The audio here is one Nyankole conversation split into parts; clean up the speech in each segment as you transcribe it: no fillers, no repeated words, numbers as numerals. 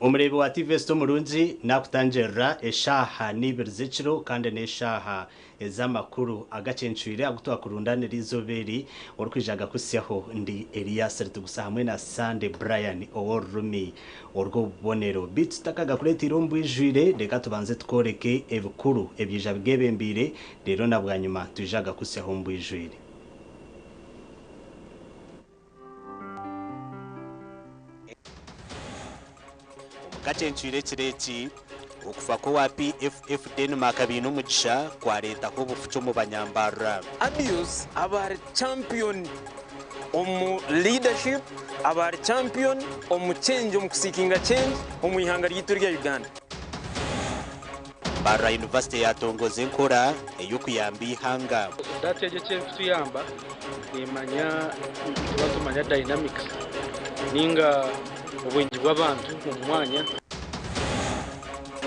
Omureebi wa TV omurungi nakutangirira eshaaha n'ibiri z'ekiro kandi n'eshaaha ez'amakuru agacencwire agu twakurundanira izooba eri orikwija gakusyaho ndi Elias Ritugusa hamwe na Sande Brian ow'orurumi orw'obubonero bitu tutakagakureetire omu bwijwire reka tubanze tukoreke ebikuru ebyija bigebembiire reero na bwanyima twija gakusyaho omu bwijwire. Omukacencwire ekiro eki okufa kw'owa PFF Denmark biine omugisha kwareetaho obufuki omu banyambarra. Adios aba ari champion omu leadership, aba ari champion omu change, omu kuseekinga change omu ihanga ryaitu erya Uganda. Mbarara University yatongoza enkora ey'okuyamba eihanga. Data egyo ekyerikutuyamba nemanya nituba tumanya dynamics ninga obwingi bw'abantu omu mwanya.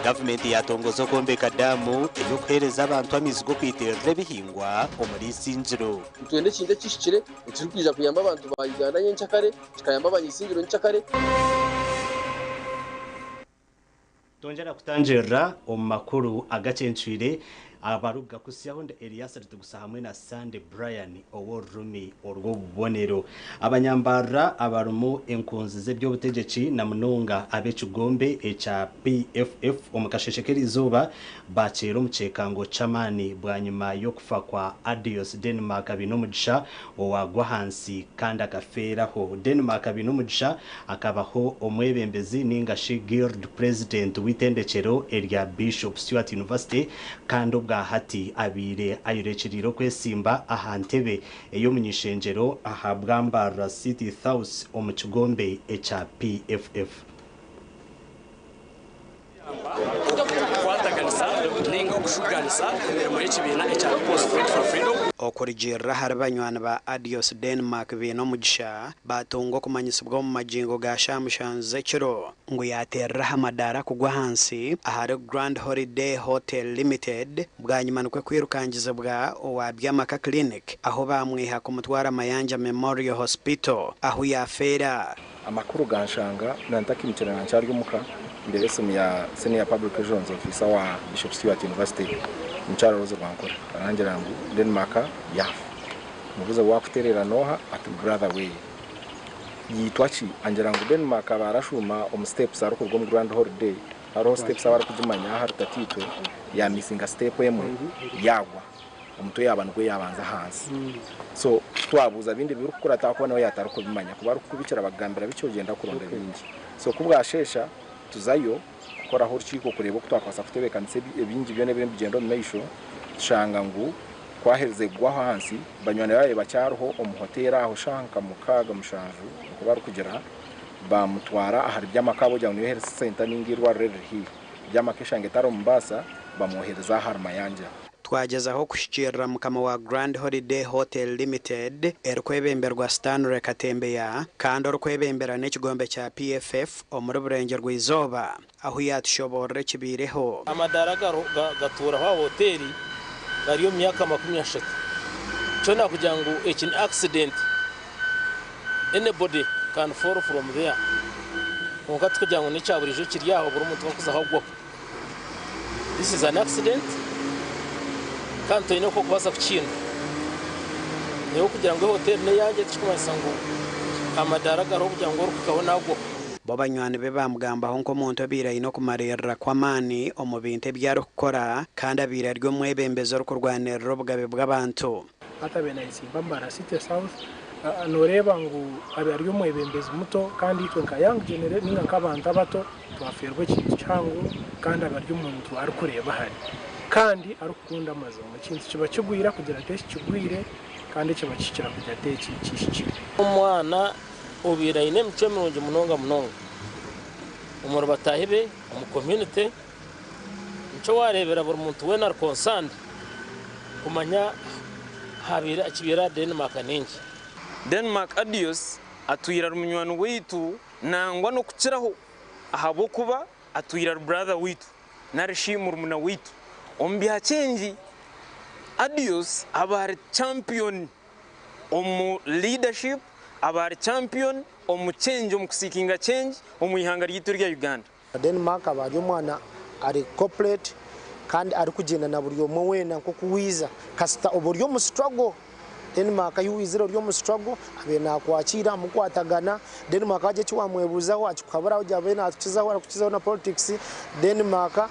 Gavumenti yatongoza okwombeka daamu ey'okuheereza abantu amaizi g'okwiterera ebihingwa omuri Isingiro. Nitwenda ekintu ekihikire ekirikwija kuyamba abantu ba Uganda nyenkyakare, kikayamba abanyisingiro nyenkyakare. Twongera kutangirira omu makuru agacencwire abaruga kusyaho ndi Elias Ritugusa hamwe na Sande Brian ow'orurumi orw'obubonero. Abanyambarra abarimu enkunzi z'eby'obutegyeki na munonga ab'ekigombe ekya PFF omu kasheshe k'erizooba bakyera omu kyekango ky'amaani bwanyima y'okufa kwa Adios Denmark biine omugisha owagwa ahansi kandi akafeeraho. Denmark biine omugisha akabaho omwebembezi ninga shi guild president w'itendekyero erya Bishop Stuart University kandi obwahati abiire ayorekyereire okwesimba aha ntebe ey'omunyishengyero aha Bwambarra City House omu kigombe ekya PFF. Kukwataganisa ninga okushuganisa emirimo y'ekibiina ekya People's Front for Freedom. Okurugiirira ahari banywani ba Adios Denmark biine omugisha batunga okumanyisibwa omu magingo ga shaaha mushanju z'ekiro ngu yateerera aha madaara kugwa ahansi ahari Grand Holiday Hotel Limited bwanyima nikwo kwirukangizibwa owa Byamaka Clinic ahu bamwiha kumutwara Mayanja Memorial Hospital ahu yafeera. Amakuru ganshanga nantakimukira nankyari omuka ndeeba esimu ya Senior Public Relations Officer wa Bishop Stuart University Mukyara Rose Rwankore arangira ngu Denmark yaafa. Mubuuza wakuterera nooha ati brother weye. Yitwa ki? Angira ngu Denmark aba arashuuma omu steps arikuruga omu Grand Holiday hariho steps abarikugimanya aha rutatiitwe yamisinga step emwe yagwa omutwe yaba nigwo yabanza ahansi. So twabuuza bindi birikukurata ahakuba nawe yatarikubimanya kuba arikukubikira bakugambira bikye ogyenda kuronda bingi. So kubwashesha tuzayo kukoraho orukiiko kureeba oku twakwasa kutebeekanisa ebingi byona ebiri nibigyenda omu maisho tushanga ngu kwaherize kugwaho ahansi banywani babe bakyariho omu hoteeri aho shaaha nka 6 7 nko barikugira bamutwara ahari Byamaka abo ogira ngu niyo health center ninga eirwariro eriri haihi. Byamaka eshanga etari omu baasa bamwohereza ahari Mayanja. Twagezaho kuhikiirira mukama wa Grand Holiday Hotel Limited erikwebemberwa Stanley Katembeya kandi orikwebembera n'ekigombe kya PFF omuri Burengyerwa-izooba ahu yatushoboorora ekibiireho. Amadaara gatuuraho aha hoteeri gari omu myaka 30. Kyona kugira ngu eki ni accident, anybody can fall from there. Kwonka tikugira ngu n'ekya buriijo kiri aho buri muntu arikuzaho agwaho. This is an accident kandi toine oku orikubaasa kukihindura. Nyowe kugira ngu ehoteeri n'eyangye tikirikumanyisa ngu amadaara gariho kugira ngu orikuhikaho naagwaho. Bo banywani be bamugambaho nk'omuntu obaire aine okumariirira kw'amaani omu bintu ebi arikukora kandi abaire ari omwebembezi orikurwanirira obugabe bw'abantu. Hati abaire nayetsimba Mbarara City South, noreeba ngu abaire ari omwebembezi muto kandi itwe nka young generation ninga nk'abantu abato twafeerwa ekintu kihango kandi aba ari omuntu arikureeba hare. Kandi arikukunda amazima. Ekintu kiba kigwire akugira ati eki kigwire kandi ekiba kihikire akugira ati eki kihikire. Omwana obaire aine emicwe mirungi munonga munonga omuri bataahi be, omu community, nikyo waareebera buri muntu weena ari concerned kumanya habaire ekibaire aha Denmark n'enki. Denmark Adios atwire ari munywani waitu nangwa n'okukiraho ahabw'okuba atwire ari brother waitu. Nari shi murumuna waitu. Omu bya kyengi, Adios aba ari champion omu leadership, aba ari champion omu change, omu kuseekinga change omu ihanga ryaitu erya Uganda. Denmark aba ari omwana ari corporate kandi arikugyenda na buri omwe weena nk'oku waiza. Kasita oba ori omu struggle. Denmark ahi waizire ori omu struggle abaire nakwakiira mukwatagana. Denmark wagira eki wamwebuuzaho akikuhaburaho abaire nakukizaho arikukizaho na politics. Denmark.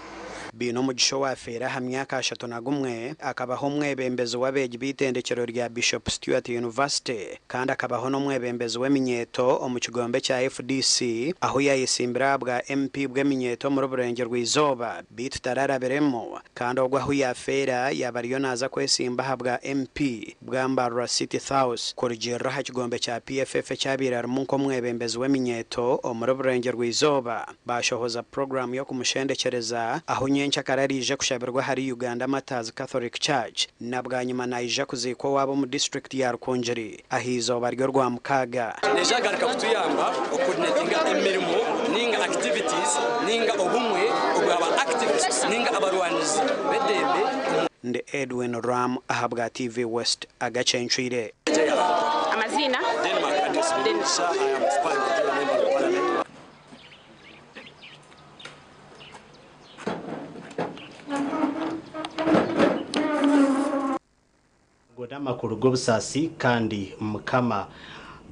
Bainomugisha owafiire aha myaka 31 akabaho omwebembezi w'abeegi b'eitendekyero rya Bishop Stuart University kandi akabaho n'omwebembezi w'eminyeeto omu kigombe kya FDC ahu yayesimbire ahabwa MP bw'eminyeeto omuri Burengyerwa-izooba beitu tararabiremu kandi ogwo ahu yafeera yaaba ariyo naaza kwesimba ahabwa MP bwa Mbarara City South. Kurugiirira aha kigombe kya PFF ekyabaire arimu nk'omwebembezi w'eminyeeto omuri Burengyerwa-izooba, baashohoza puroguraamu y'okumushendekyereza ahu nyenkyakare araije kushabirwa ahari Uganda Martyrs Catholic Church na bwanyima naija kuziikwa owaabo omu disiturikiti ya Rukungiri ah'eizooba ry'Orwamukaaga. Neija kugaruka kutuyamba okucoordinatinga emirimo ninga activities ninga obumwe obwa ba activists ninga abarwanizi b'eddembe omu. Ndi Edwin Ram ahabwa TV West agacencwire. Amaziina? Ago n'amakuru g'obusaasi kandi Mukama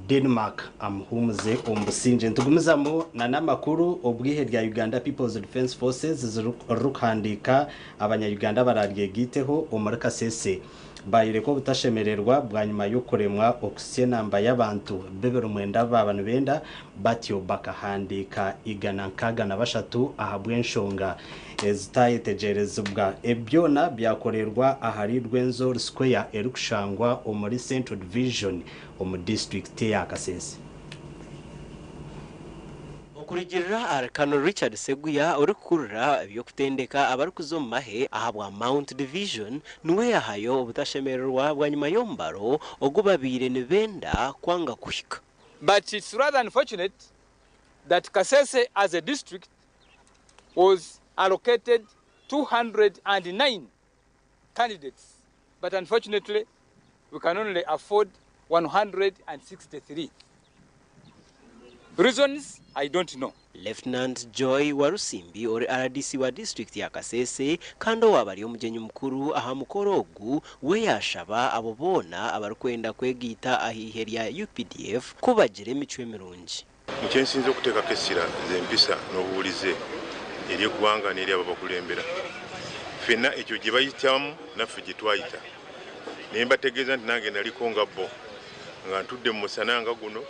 Denmark amuhuumuze omu busingye. Nitugumizamu na n'amakuru obw'ihe rya Uganda People's Defence Forces ririkuhandiika abanya-Uganda abararyegaiteho omuri Kasese bayoreka obutashemererwa bwanyima y'okuremwa okuhitsya enamba y'abantu b'ebiro mwenda baaba nibenda batyo bakahandiika 163 ahabw'enshonga ezitayetegyerezibwa. Ebi byona byakorerwa ahari Rwenzori Square erikushangwa omuri Central Division omu disiturikiti eya Kasese. Okurugiirira ahari Colonel Richard Seguya orikukurira eby'okutendeka abarikuza omu mahe ahabwa Mount Division niwe yahayo obutashemererwa bwanyima y'omubaro ogu babaire nibenda kwanga kuhika. But it's rather unfortunate that Kasese as a district was allocated 209 candidates but unfortunately we can only afford 163. Reasons I don't know. Lieutenant Joy Warusimbi ori rdc wa disiturikiti ya Kasese kandi owaaba ari omugyenyi mukuru aha mukoro ogu we yaashaba abo boona abarikwenda kwegaita aha ihe rya updf ku bagira emicwe mirungi. Nikyo nsinze okuteekako essira z'empisa n'obuwulize eri eggwanga n'eri ababakulembera. Ffenna ekyo gye bayitamu naffe gye twayita. Ne mbategeeza nti nange naliko nga bo nga ntudde mu musana nga guno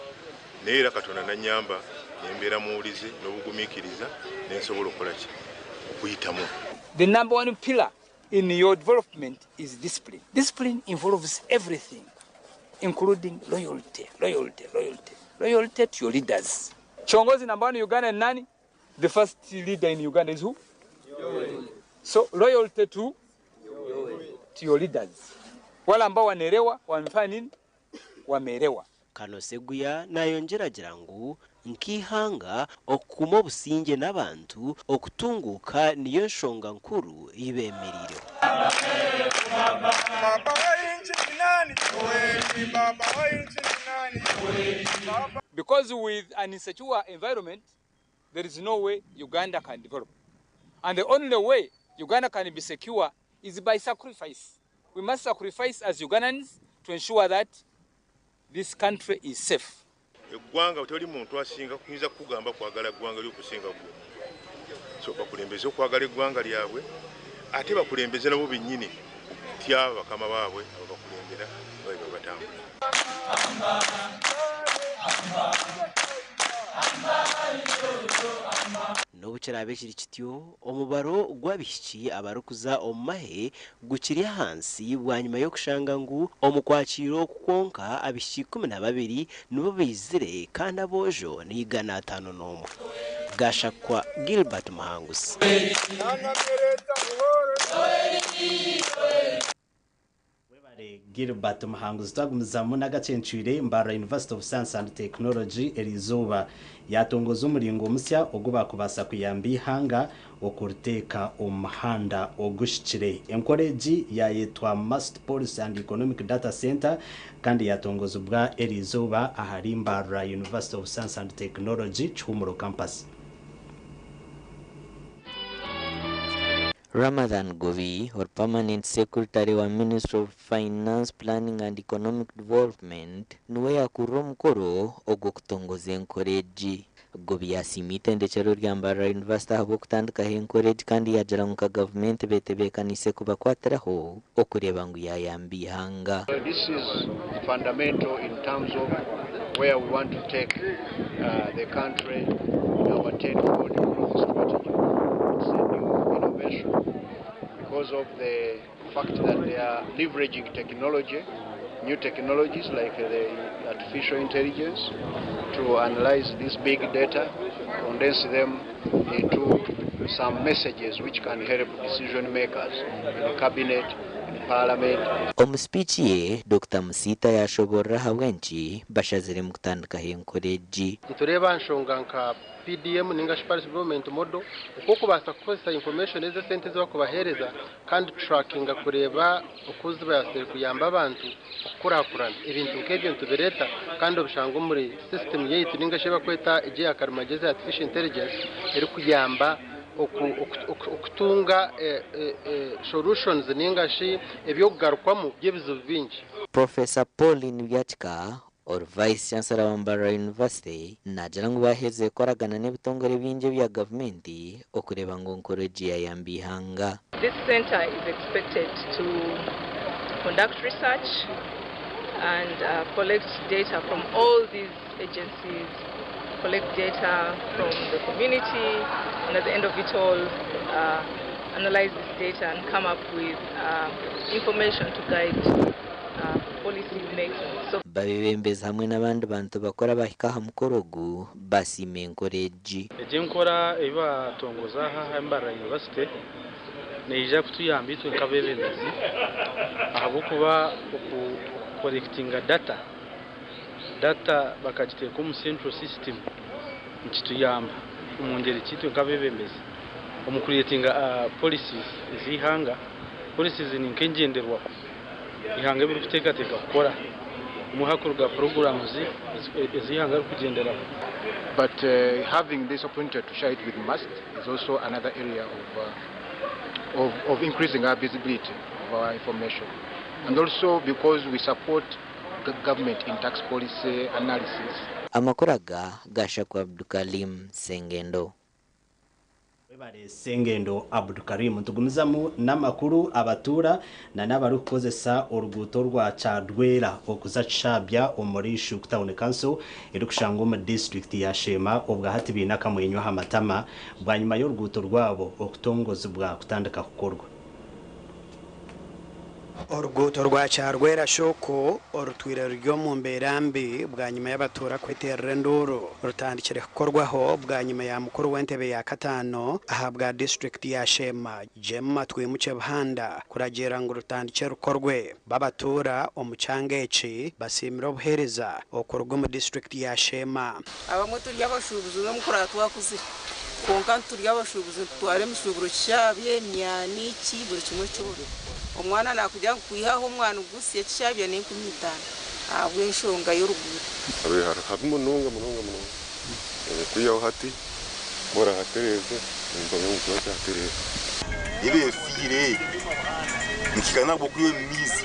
naye era Katonda n'annyamba ne mbeera muwulize n'obugumiikiriza ne nsobola okukola ki? Okuyitamu. The number one pillar in your development is discipline. Discipline involves everything including loyalty, loyalty, loyalty, loyalty to your leaders. Kiongozi number one in Uganda ni nani? The first leader in Uganda is who? So loyalty to to your leaders. Wale ambao wanaelewa wamefanya nini? Wameelewa. Kano Seguya nayongyera agira ngu nk'eihanga okukuuma obusingye n'abantu okutunguuka niyo nshonga nkuru ei bemereireho. Because with an insecure environment there is no way Uganda can develop and the only way Uganda can be secure is by sacrifice. We must sacrifice as Ugandans to ensure that this country is safe. Eggwanga tewali muntu asinga kuyinza kukugamba kwagala ggwanga lyo okusinga ggwe. So bakulembeze okwagala eggwanga lyabwe ate bakulembeze nabo bennyini okutya bakama baabwe ababakulembera nga bwe batambula. N'obu kiraabe kiri kityo, omubaro gw'abaishiki abarikuza omu mahe gukiri ahansi bwanyima y'okushanga ngu omu kwakiira oku kwonka abaishiki 12 nibo baizire kandi aboojo ni 501. Gashakwa Gilbert Muhanguzi. Webare Gilbert Muhanguzi. Twagumizamu n'agacencwire, Mbarara University of Science and Technology eriizooba yatongoza omuringo musya ogu bakubaasa kuyamba eihanga okuriteeka omu muhanda oguhikire. Enkora egi yayetwa Must Policy and Economic Data Centre kandi yatongozibwa eriizooba ahari Mbarara University of Science and Technology Kihumuro Campus. Ramathan Ggoobi, ori Permanent Secretary wa Ministry of Finance, Planning and Economic Development niwe yakurira omukoro ogw'okutongoza enkora egi. Ggoobi yasiima itendekyero rya Mbarara University ahabw'okutandikaho enkora egi kandi yagira ngu nka gavumenti betebeekaniise kubakwatiraho okureeba ngu yayamba eihanga. This is fundamental in terms of where we want to take the country in our tenfold growth strategy. It's a new innovation because of the fact that they are leveraging technology, new technologies like the artificial intelligence to analyze this big data, condense them into some messages which can help decision makers in the cabinet, in parliament. Omu sipiiki ye, Dokita Musiita yashoborora ahabw'enki bashaziremu kutandikaho enkora egi. Nitureeba nshonga nka PDM ninga shi Parish Development Model oku okubaasa kukozesa information ezi esente ezi bakubaheereza kandi trackinga kureeba oku zibaasire kuyamba abantu okukurakurana. Ebintu nk'ebyo nitubireeta kandi obishanga omuri system yaitu ninga shi ei barikweta egi eya karimagyezi artificial intelligence erikuyamba okutunga solutions ninga shi eby'okugarukwamu by'ebizibu bingi. Professor Pauline Byakika, ori Vice Chancellor wa Mbarara University naagira ngu baaherize kukoragana n'ebitongore bingi ebya gavumenti okureeba ngu enkora egi yayamba eihanga. This center is expected to conduct research and collect data from all these agencies, collect data from the community, and at the end of it all, analyze this data and come up with information to guide policy making. So Babebembezi hamwe n'abandi bantu bakuru abahika aha mukoro ogu basiima enkora egi. Egi enkora ei batongoza aha aha Mbarara University neija kutuyamba itwe nk'abeebembezi ahabw'okuba okucollectinga data, data bakagiteeka omu central system nikituyamba omu ngyeri ki itwe nk'abeebembezi omu creatinga policies ez'eihanga. Policies ni nk'engyenderwaho eihanga ebirikuteekateeka kukora omwe hakuruga programs ez'eihanga rikugyenderaho. But having this opportunity to share it with MUST is also another area of increasing our visibility of our information. And also because we support the government in tax policy analysis. Amakuru aga gashakwa Abdukalim Sengendo. Webare Sengendo Abdukarim. Nitugumizamu n'amakuru, abatuura na n'abarikukozesa oruguuto rwa Kyadwera okuza Kishabya omuri Shuk Town Council erikushangwa omu disitulikiti ya Sheema obwahati baine akamwenyo aha matama bwanyima y'oruguuto rwabo okutongozibwa kutandika kukorwa. Oruguuto rwa Kyarwera Shoko orutwire ruri omu mbeera mbi bwanyima y'abatuura kweterera enduuru rutandikire kukorwaho bwanyima ya mukuru w'entebe ya kataano ahabwa disiturikiti ya Sheema Jemima Twimukye Buhanda kuragiira ngu rutandikye rukorwe. Babatuura omu kyanga eki basiimire obuheereza okuruga omu disiturikiti ya Sheema. Abamwe turi abashuubuzi n'omukura twakuzire kwonka turi abashuubuzi nitutwara emishuuburo Kishabya, emyani ki buri kimwe kyona. Omwana nakugira ngu kwihaho omwani gusya Kishabya n'5,000 ahabw'enshonga y'oruguuto. Habi munonga munonga munonga kwihaho hati borahatereeze nimpamya ngu kiba kyatereera. Ebefiire nikikanabwa okwiha omu maizi.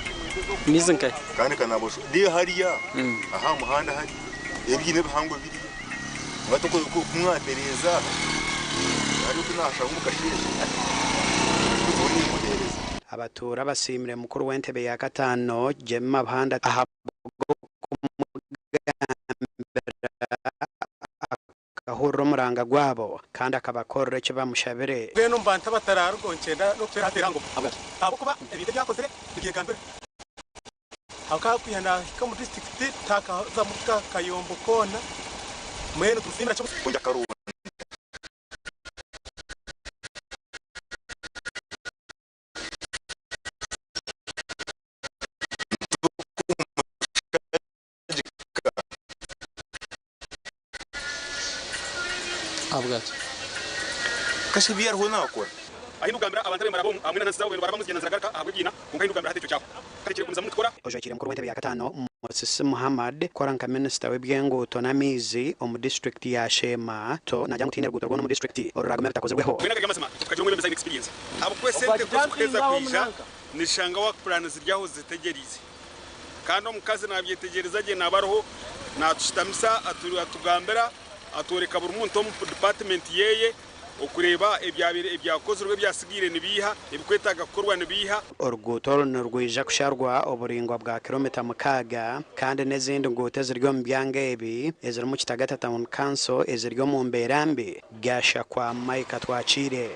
Maizi nkahi? Kandi kanabwa de hariya aha muhanda hariya ebiine ebihango biriya kumwatereeza hariyo kunashanga omu kasheeshe nimuheereza. Abatuura basiimire mukuru w'entebe ya kataano Jemima Buhanda ahabw'okumugambira. gwabo kandi akabakorera eki bamushabire. Mbwenu omu bantu abatararugaho nikyenda n'okuteera hati erango ahabw'okuba ebintu ebi akozire nibyegambira. Ahabw'okuba kwiha naahika omu disiturikiti takazamu kayombo koona mbwenu nitumusiimira kimwe. Ahabwaki? Kasha ebi ariho naakora. Ahi ndikugambira abantu abemara bomu hamwe na nansi zabo baribamu zigyenda niziragaruka ahabw'ebiina, kwonka ahi ndikugambira hati ekyo kyahwa. Karekire kugumizamu nitukora. Ojwekyeire mukuru w'entebe ya kataano, Musisi Muhammad, kukora nka minisita w'eby'enguuto n'amaizi omu disiturikiti ya Sheema, to naagira ngu tihaine ruguuto rwona omu disiturikiti oruragume rutakozirweho. Mbwenu agari amazima, tukagira omwebembezi aine experience. Ahabw'okuba esente ku zikuheza kwija, nishanga work plan ziri aho zitegyereize. Kandi omukazi naabyetegyereza gye naaba ariho natushutamisa atugambira, atworeka buri muntu omu department yeeye okureeba ebyabaire ebyakozirwe ebyatsigaire nibiiha, ebikwetaaga kukorwa nibiiha. Oruguuto oru nirwija kusharwa oburaingwa bwa kiromita mukaaga kandi n'ezindi nguuto eziri omu byanga ebi ezirimu Kitagata Town Council eziri omu mbeera mbi, Gashakwa Mike Atwakiire.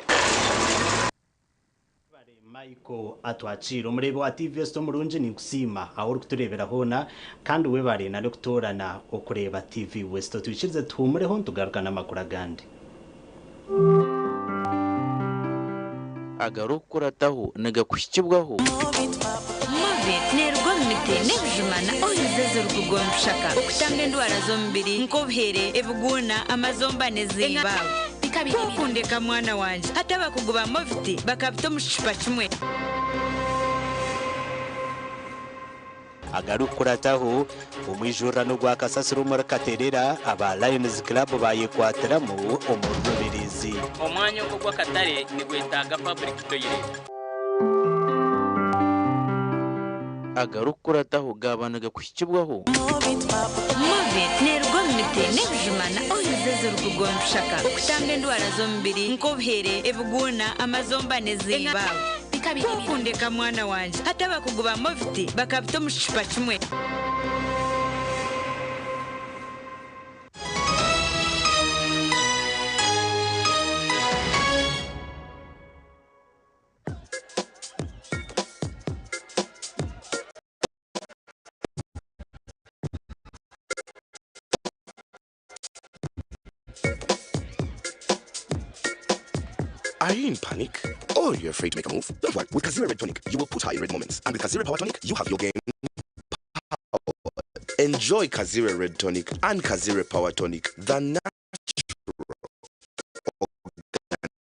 Michael Atwakiire. Omureebi wa TV West omurungi ninkusiima ahu orikutureebera hoona kandi webare n'okutoorana okureeba TV West. Otwikirize tuhuumureho nitugaruka n'amakuru agandi. Agarikukurataho nigakuhikibwaho. Movit neeruga omu miti n'ebijuma na oils ezirikugwa omu bishaka okutamba endwara z'omubiri nk'obuhere, ebiguuna, amazomba n'ezindi. Kwokundeka mwana wangye. Hati abakugu ba Movit bakabita omu kicupa kimwe. Agarikukurataho, omwijurirano gwa kasasiro omuri Katerera, aba Lions Club bayekwatiramu omu Rubirizi. Omwanya ogu ogw'akatare nigwetaaga public toilet. Agarikukurataho gaaba nigakuhikibwaho. Movit neeruga omu miti n'ebijuma na oils ezirikugwa omu bishaka okutamba endwara z'omubiri nk'obuhere, ebiguuna, amazomba n'ezindi. Kwokundeka mwana wangye. Hati abakugu ba Movit bakabita omu kicupa kimwe. Are you in panic? Or you're afraid to make a move? Don't worry, with Kazira Red Tonic, you will put her in red moments. And with Kazira Power Tonic, you have your game powered. Enjoy Kazira Red Tonic and Kazira Power Tonic, the natural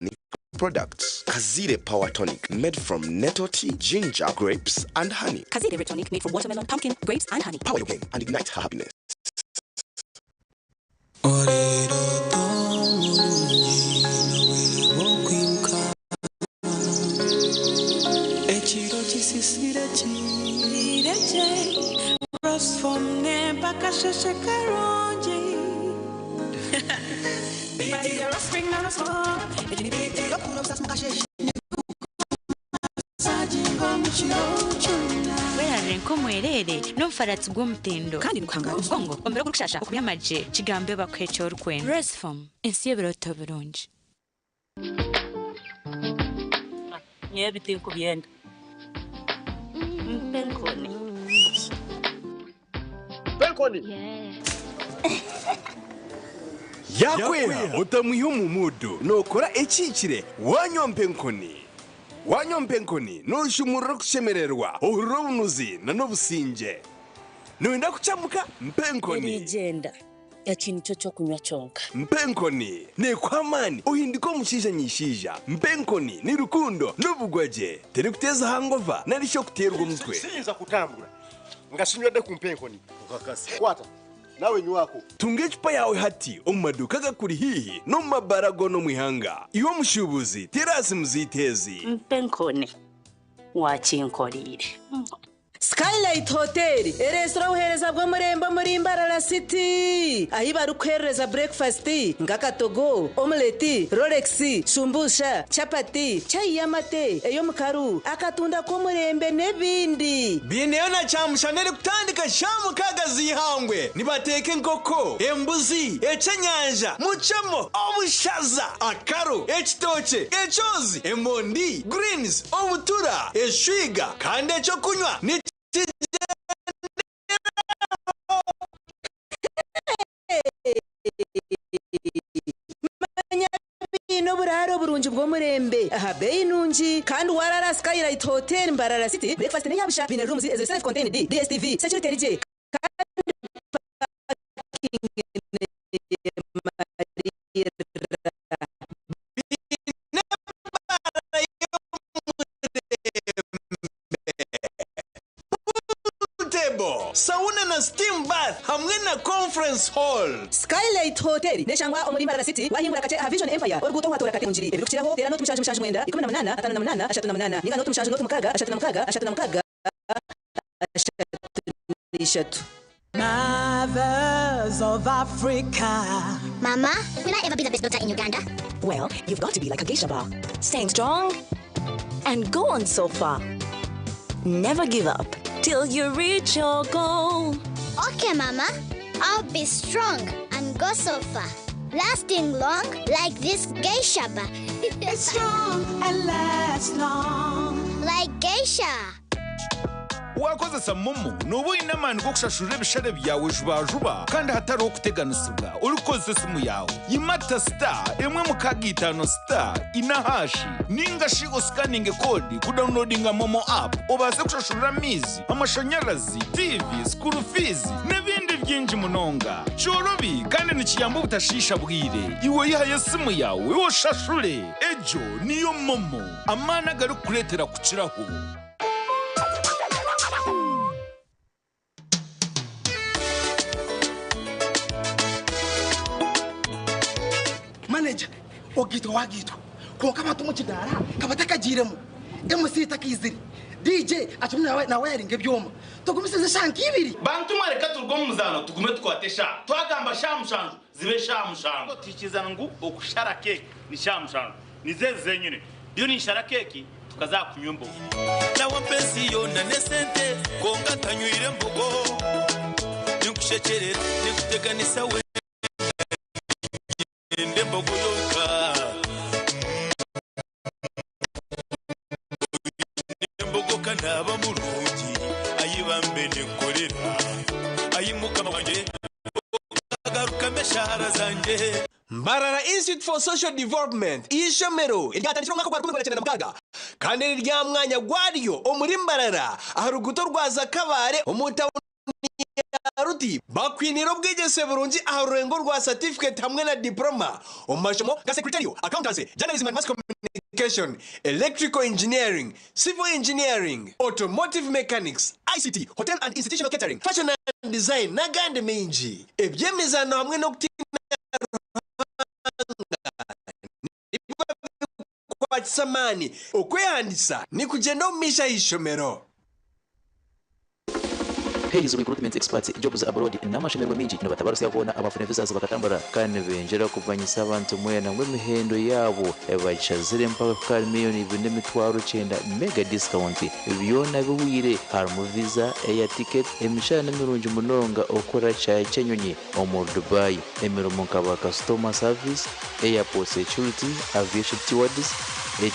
organic products. Kazire Power Tonic, made from nettle tea, ginger, grapes, and honey. Kazire Red Tonic made from watermelon, pumpkin, grapes, and honey. Power your game and ignite her happiness. Ekiro kisisire kirekye Rosfom nempaka sheshe karungi Werarire nk'omwereere n'omufaratsi gw'omutindo. Kandi nikuhangara omugongo, omubiri ogurikushasha, okubyama gye, kigambe bakuhe eki orikwenda. Rosfom, ensi y'ebirooto birungi. Nyowe ebi tinkubyenda. Mpa enkoni. Mpa enkoni! Yakwera otamwiha omu muudu nookora ekihikire waanywa mpa enkoni. Waanywa mpa enkoni nooshumurura okushemererwa, ohurira obunuzi n'obusingye. Nooyenda kucamuka? Mpa enkoni. Eriigyenda. Eki nikyo ky'okunywa kyonka. Mpa enkoni neekuha amaani ohinduke omushaija nyishaija. Mpa enkoni ni rukundo n'obugwagye. Terikuteeza hangova nari shi okuteerwa omutwe. Siyinza kutambura nga sinywedde ku mpa enkoni. Kwata nawe nywako. Tunga ecupa yaawe hati omu maduuka agakuri haihi n'omu mabaara goona omu ihanga. Iwe omushuubuzi, teera aha simu zaitu ezi. Mpa enkoni, waakinkoreire. Skylight Hotel ereetsire obuheereza bw'omurembe omuri Mbarara City ahi barikuheerereza burekifasiti nk'akatogo, omuleti, rolex, shumbusha, chapati, chai y'amate, ey'omukaru, akatunda k'omurembe n'ebindi. Biineyo na kyamushana erikutandika shaaha mukaaga z'eihangwe. Nibateeka enkoko, embuzi, ekyenyanja, mucemo, obushaza, akaru, ekitookye, ekyozi, emondi, greens, obutura, eshwiga kandi ekyokunywa nikigyenderaho. Manya biine oburaaro burungi bw'omurembe aha beeyi nungi kandi waraara aha Skylight Hotel Mbarara City, breakfast n'eya busha. Biine rooms eziri self contained, DSTV, security eri gye kandi parking neyemarira. Biine ebaara y'omurembe. Pool table, sauna na steam bath hamwe na conference hall. Skylight Hotel neshangwa omuri Mbarara City, wahingura kakye aha Vision Empire, oruguuto ohu hatoora kati Bungiri. Ebirikukiraho, teera nooti 79 18 58 ninga nooti 76 36 36 33. Mothers of Africa. Mama, will I ever be the best daughter in Uganda? Well, you've got to be like a geisha bar. Staying strong and go on so far. Never give up till you reach your goal. Okay, Mama. I'll be strong and go so far. Lasting long like this geisha bar. It's strong and lasts long. Like geisha. Waakozesa MoMo, nooba oine amaani g'okushashurira ebishare byawe jubajuba kandi hatariho kuteganisibwa orikukozesa esimu yaawe. Yimata star emwe mukaaga itaano star ina haashi ninga shi osikaninge koodi kudawunilodinga MoMo app obaase kushashurira amaizi, amashanyarazi, tiivi, sikuuru fiizi n'ebindi bingi munonga. Kyorobi kandi nikiyamba obutashiisha bwire. Iwe yihayo esimu yaawe oshashure. Egyo niyo MoMo, amaani agarikukureetera kukiraho. Manager, ogaitwa wagaitwa kwonka abantu omu kidaara ka batakagiiremu, MC takaizire, DJ akirimu nawayaringa ebyoma, tugumisirize eshaaha nka ibiri. Bantu mwe reka turuge omu muzaano tugume tukwate eshaaha. Twagamba shaaha mushanju zibe shaaha mushanju. Tuhikirizana ngu okushara keeki ni shaaha mushanju. Nizo ezi zenyine. Ndiyo ninshara keeki tukaza aha kunywa embogo. Nawe ampa ensi yoona n'esente kwonka ntanywire mbogo. Ninkushekyerera ninkuteganisa weena niinyenda embogo yonka. Oine embogo ka naaba murungi ayi bambe ninkukorera ayi mukama wangye okagarukamu eshaara zangye. Mbarara Institute for Social Development eishomero eryatandikire omu mwaka gwa 1996 kandi eriri aha mwanya gwaryo omuri Mbarara aha ruguuto rwa Zakabaare omu tawuni ya Ruti bakwiniire obwegyese burungi aha rurengo rwa satifiketi hamwe na diporoma omu mashomo nka Secretarial, Accountancy, Journalism and Mass Communication, Electrical Engineering, Civil Engineering, Automotive Mechanics, ICT, Hotel and Institutional Catering, Fashion and Design n'agandi maingi. Eby'emizaano hamwe n'okutiina Ruhanga nibiba bikukwatisa amaani. Okwehandiisa nikugyenda omu maisho aha ishomero. Hayes Recruitment Experts, Jobs Abroad n'amashemererwa maingi nibatabarusya boona abafuna visas bakatambura. Kandi nibengyera kumanyisa abantu mwena ngu emihendo yaabo bagishazire mpaka kuhika ahari 2,900,000 mega discount. Byona bihweire harimu visa, air ticket, emishahara mirungi munonga okukora kishaayi ky'enyonyi omuri Dubai, emirimo nka ba customer service, airport security, aviation stewards,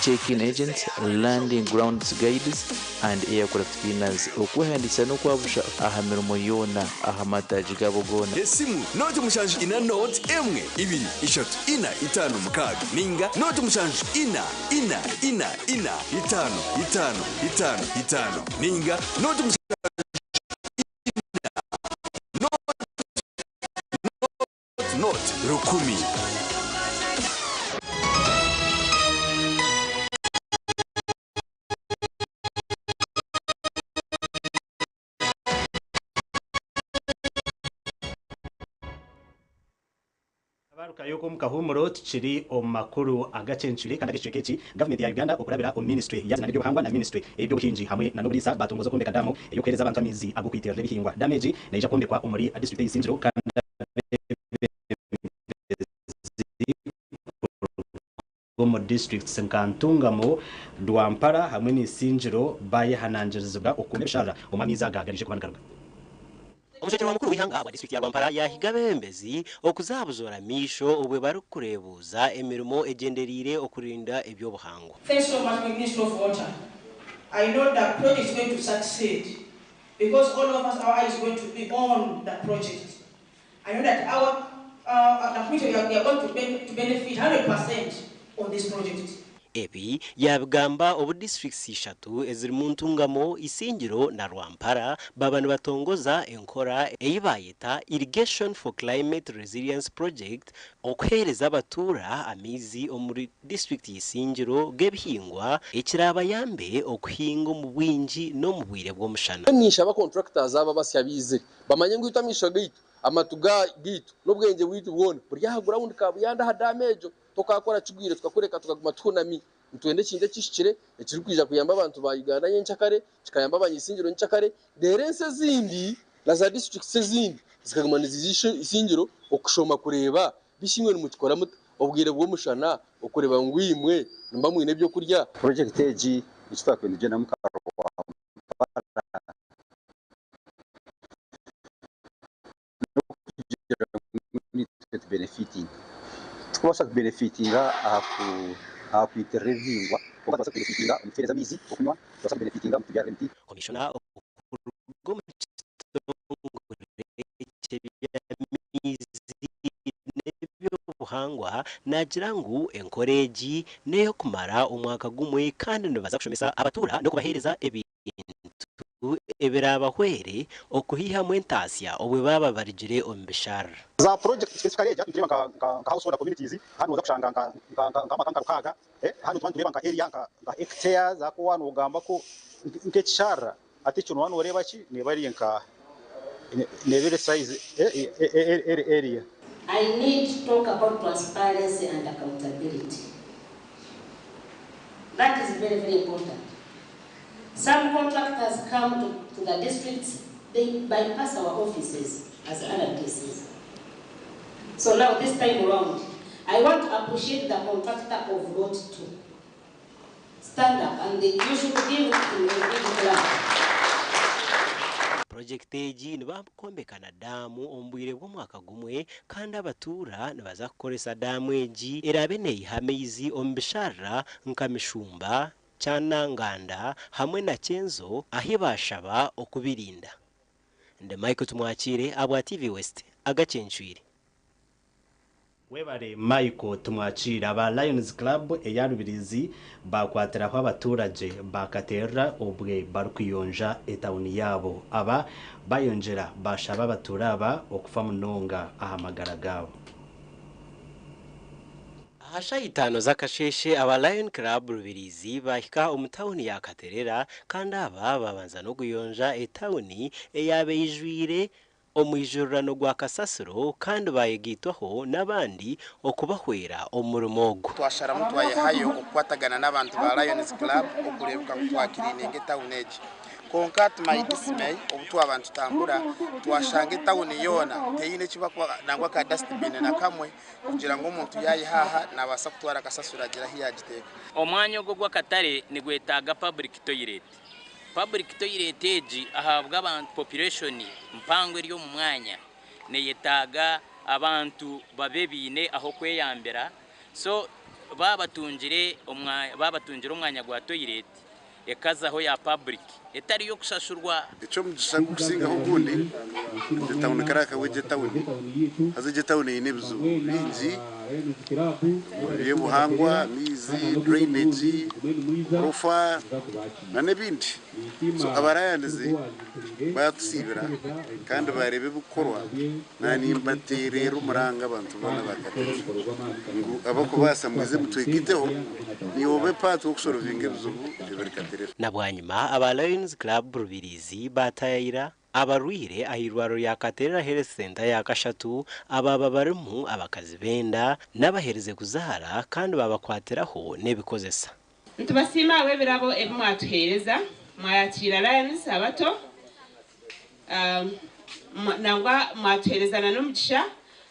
check-in agents, landing grounds guides and aircraft cleaners. Okwehandiikisa n'okwabusha aha mirimo yoona aha mataagi gaabo goona. Esimu, nooti 7 4 nooti 1 2 3 4 5 6 ninga nooti 7 4 4 4 4 5 5 5 5 ninga nooti 7 4 nooti nooti nooti 1000. Twarukayo omu kahuumuro tukiri omu makuru agacencwire kandi ag'ekicweka eki, gavumenti ya Uganda okurabira omu minisitule ya n'eby'obuhangwa na minisitule ey'eby'obuhingi hamwe na n'oburiisa batongoza okwombeka daamu ey'okuheereza abantu amaizi ag'okwiterera ebihingwa. Daamu egi neija kwombekwa omuri disiturikiti ey'Isingiro kandi abeebembezi kuruga omu disiturikiti nka Ntungamo, Rwampara hamwe na Isingiro baayehanangirizibwa okukuuma ebisharara omu amaizi aga gariije kuba nigaruga. Omushekyeerwa mukuru w'eihanga ahabwa disiturikiti ya Rwampara yaahiga abeebembezi okuzabuzoora amaisho obwe barikureebuuza emirimo egyendereire okurinda eby'obuhangwa. Thanks so much Minister of Water. I know the project is going to succeed because all of us our eyes going to be on the project. I know that our the community we are going to, ben to benefit 100% on this project. Ebi yaabigamba obu disiturikiti ishatu ezirimu Ntungamo, Isingiro na Rwampara baaba nibatongoza enkora ei baayeta Irrigation for Climate Resilience Project okuheereza abatuura amaizi omuri disiturikiti y'Isingiro g'ebihingwa ekiraabayambe okuhinga omu bwingi n'omu bwire bw'omushana. Ninshaba contractors aba abasya abaizire bamanye ngu itwe amaisho gaitu, amatu gaitu n'obwengye bwaitu bwona buri aha ground Kabuyanda aha dam egyo. Tokaakora kigwire tukakureka tukaguma tuhunami. Nitwenda ekintu ekihikire ekirikwija kuyamba abantu ba Uganda nyenkyakare, kikayamba abanyaisingiro nyenkyakare, reero ensi ezindi na za districts ezindi zikaguma niziija Isingiro okushoma kureeba bishi imwe nimukikora muta obwire bw'omushana okureeba ngu imwe nimuba mwine ebyokurya. Purojekiti egi eki twakubaire nitugyendamu nka Rwampara n'okugira ngu naitwe tubenefitinge. Tikubaasa kubenefitinga aha kwitirira ebihingwa kwonka nitubaasa kubenefitinga omu kutuheereza amaizi g'okunywa, nitubaasa kubenefitinga omu kutubyarira emiti. Komishona okuruga omu kitongore ky'eby'amaizi n'eby'obuhangwa naagira ngu enkora egi n'ey'okumara omwaka gumwe kandi nibaza kushomesa abatuura n'okubaheereza ebintu ebiraabahwere okuhaihamu entaasya obwe baaba barugire omu bisharara. Za project specifically egi hati nitureeba nka nka household communities hanu noza kushanga nka nka nka amaka nka rukaaga hanu nituba nitureeba nka area nka nka hectares ahakuba waaba nogamba ku nk'ekisharara hati ekyo nooba nooreeba ki neeba eri nka neeba eri size eri area. I need to talk about transparency and accountability. That is very, very important. Some contractors come to, to the districts, they bypass our offices as RDCs. So now this time around, I want to appreciate the contractor of Lot 2. Stand up and they, you should give him a big clap. Purojekiti egi nibakwombeka na daamu omu bwire bw'omwaka gumwe kandi abatuura nibaza kukoresa daamu egi eraabe neeyiha amaizi omu bisharara nka Mishumba, Kyananganda hamwe na Kyenzo ahi baashaba okubirinda. Ndi Michael Tumwakiire ahabwa TV West, agacencwire. Webare Michael Tumwakiire. Aba Lions Club eya Rubirizi baakwatiraho abaturagye baakateerera obwe barikuyonja etawuni yaabo. Aba bayongyera baashaba abatuura aba okufa munonga aha magara gaabo. Aha shaaha itaano z'akasheeshe, aba Lion Club Rubirizi baahika omu tauni ya Katerera kandi aba baabanza n'okuyonja etauni eyaaba eijwire omwijurirano gwa kasasiro kandi baayegaitwaho n'abandi okubahwera omu murimo ogu. Twasharamu twayehayo okukwatagana n'abantu ba Lions Club okureebeka ngu twakiriininga etauni egi. Kwonka to my dismay, obu twaba nitutambura twashanga etauni yoona teine eki nangwa ka dustbin na kamwe. kugira ngu omuntu yaayiha aha naabaasa kutwara kasasiro agire ahu yaagiteeka. Omwanya ogu ogw'akatare nigwetaaga public toilet. Public toilet egi ahabw'abantu population mpango eri omu mwanya neyetaaga abantu babe baine ah'okweyambira so baaba batungire baaba batungire omwanya gwa toilet ekazaho ya public etari y'okushashurwa. Eky'omugisha ogurikusingaho ogundi, etawuni karaka w'egi etawuni haza egi etawuni eine ebizibu bingi eby'obuhangwa, amaizi, drainage, oburofa n'ebindi. So abarayanizi baatusiibira kandi baareeba ebirikukorwa, naanye nimbateerera omuranga abantu boona ba Katerera ngu abarikubaasa mwije mutwegaiteho niiwe obe part w'okusorovinga ebizibu ebiri Katerera. Na bwanyima aba Lions Club Rubirizi baatayayira. Abarwire ah'irwariro rya Katerera Health Centre ya kashatu abaaba barimu abakazi b'enda n'abaherize kuzaara kandi babakwatiraho n'ebikozesa. Nitubasiima ahabw'ebirabo ebi mwatuheereza, mwayakiira Lions abato, nangwa mwatuheereza na n'omugisha,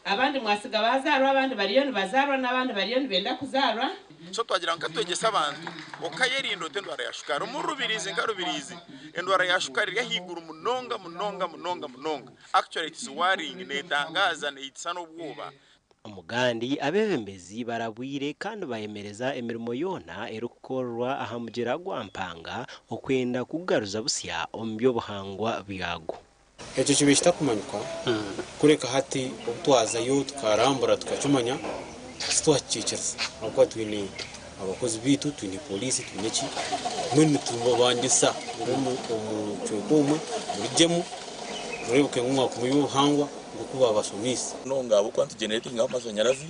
abandi mwasiga baazaarwa, abandi bariyo nibazaarwa n'abandi bariyo nibenda kuzaarwa. So twagira ngu katwegyese abantu okayerinda ota endwara ya shukaari. Omu Rubirizi nka Rubirizi, endwara ya shukaari eri ahaiguru munonga munonga munonga munonga. Actually it is worrying, neetangaaza, neitisa n'obwoba. Omugandi abeebembezi barabwire kandi bayemereza emirimo yoona erikukorerwa aha mugyera gwa Mpanga okwenda kugugaruza busya omu by'obuhangwa byagwo. Ekyo kibaire kitakumanyikwa, kureka hati obu twazayo tukarambura tukakimanya, titwakikiikiriza ahabw'okuba twine abakozi baitu, twine pooriisi, twine ki, mbwenu nitubabangisa ngu omu kicweka omwe murugyemu mureebeke ngu mwakuma eby'obuhangwa nk'oku baabashomeise. Munonga ahabw'okuba nitugeneratingaho amashanyarazi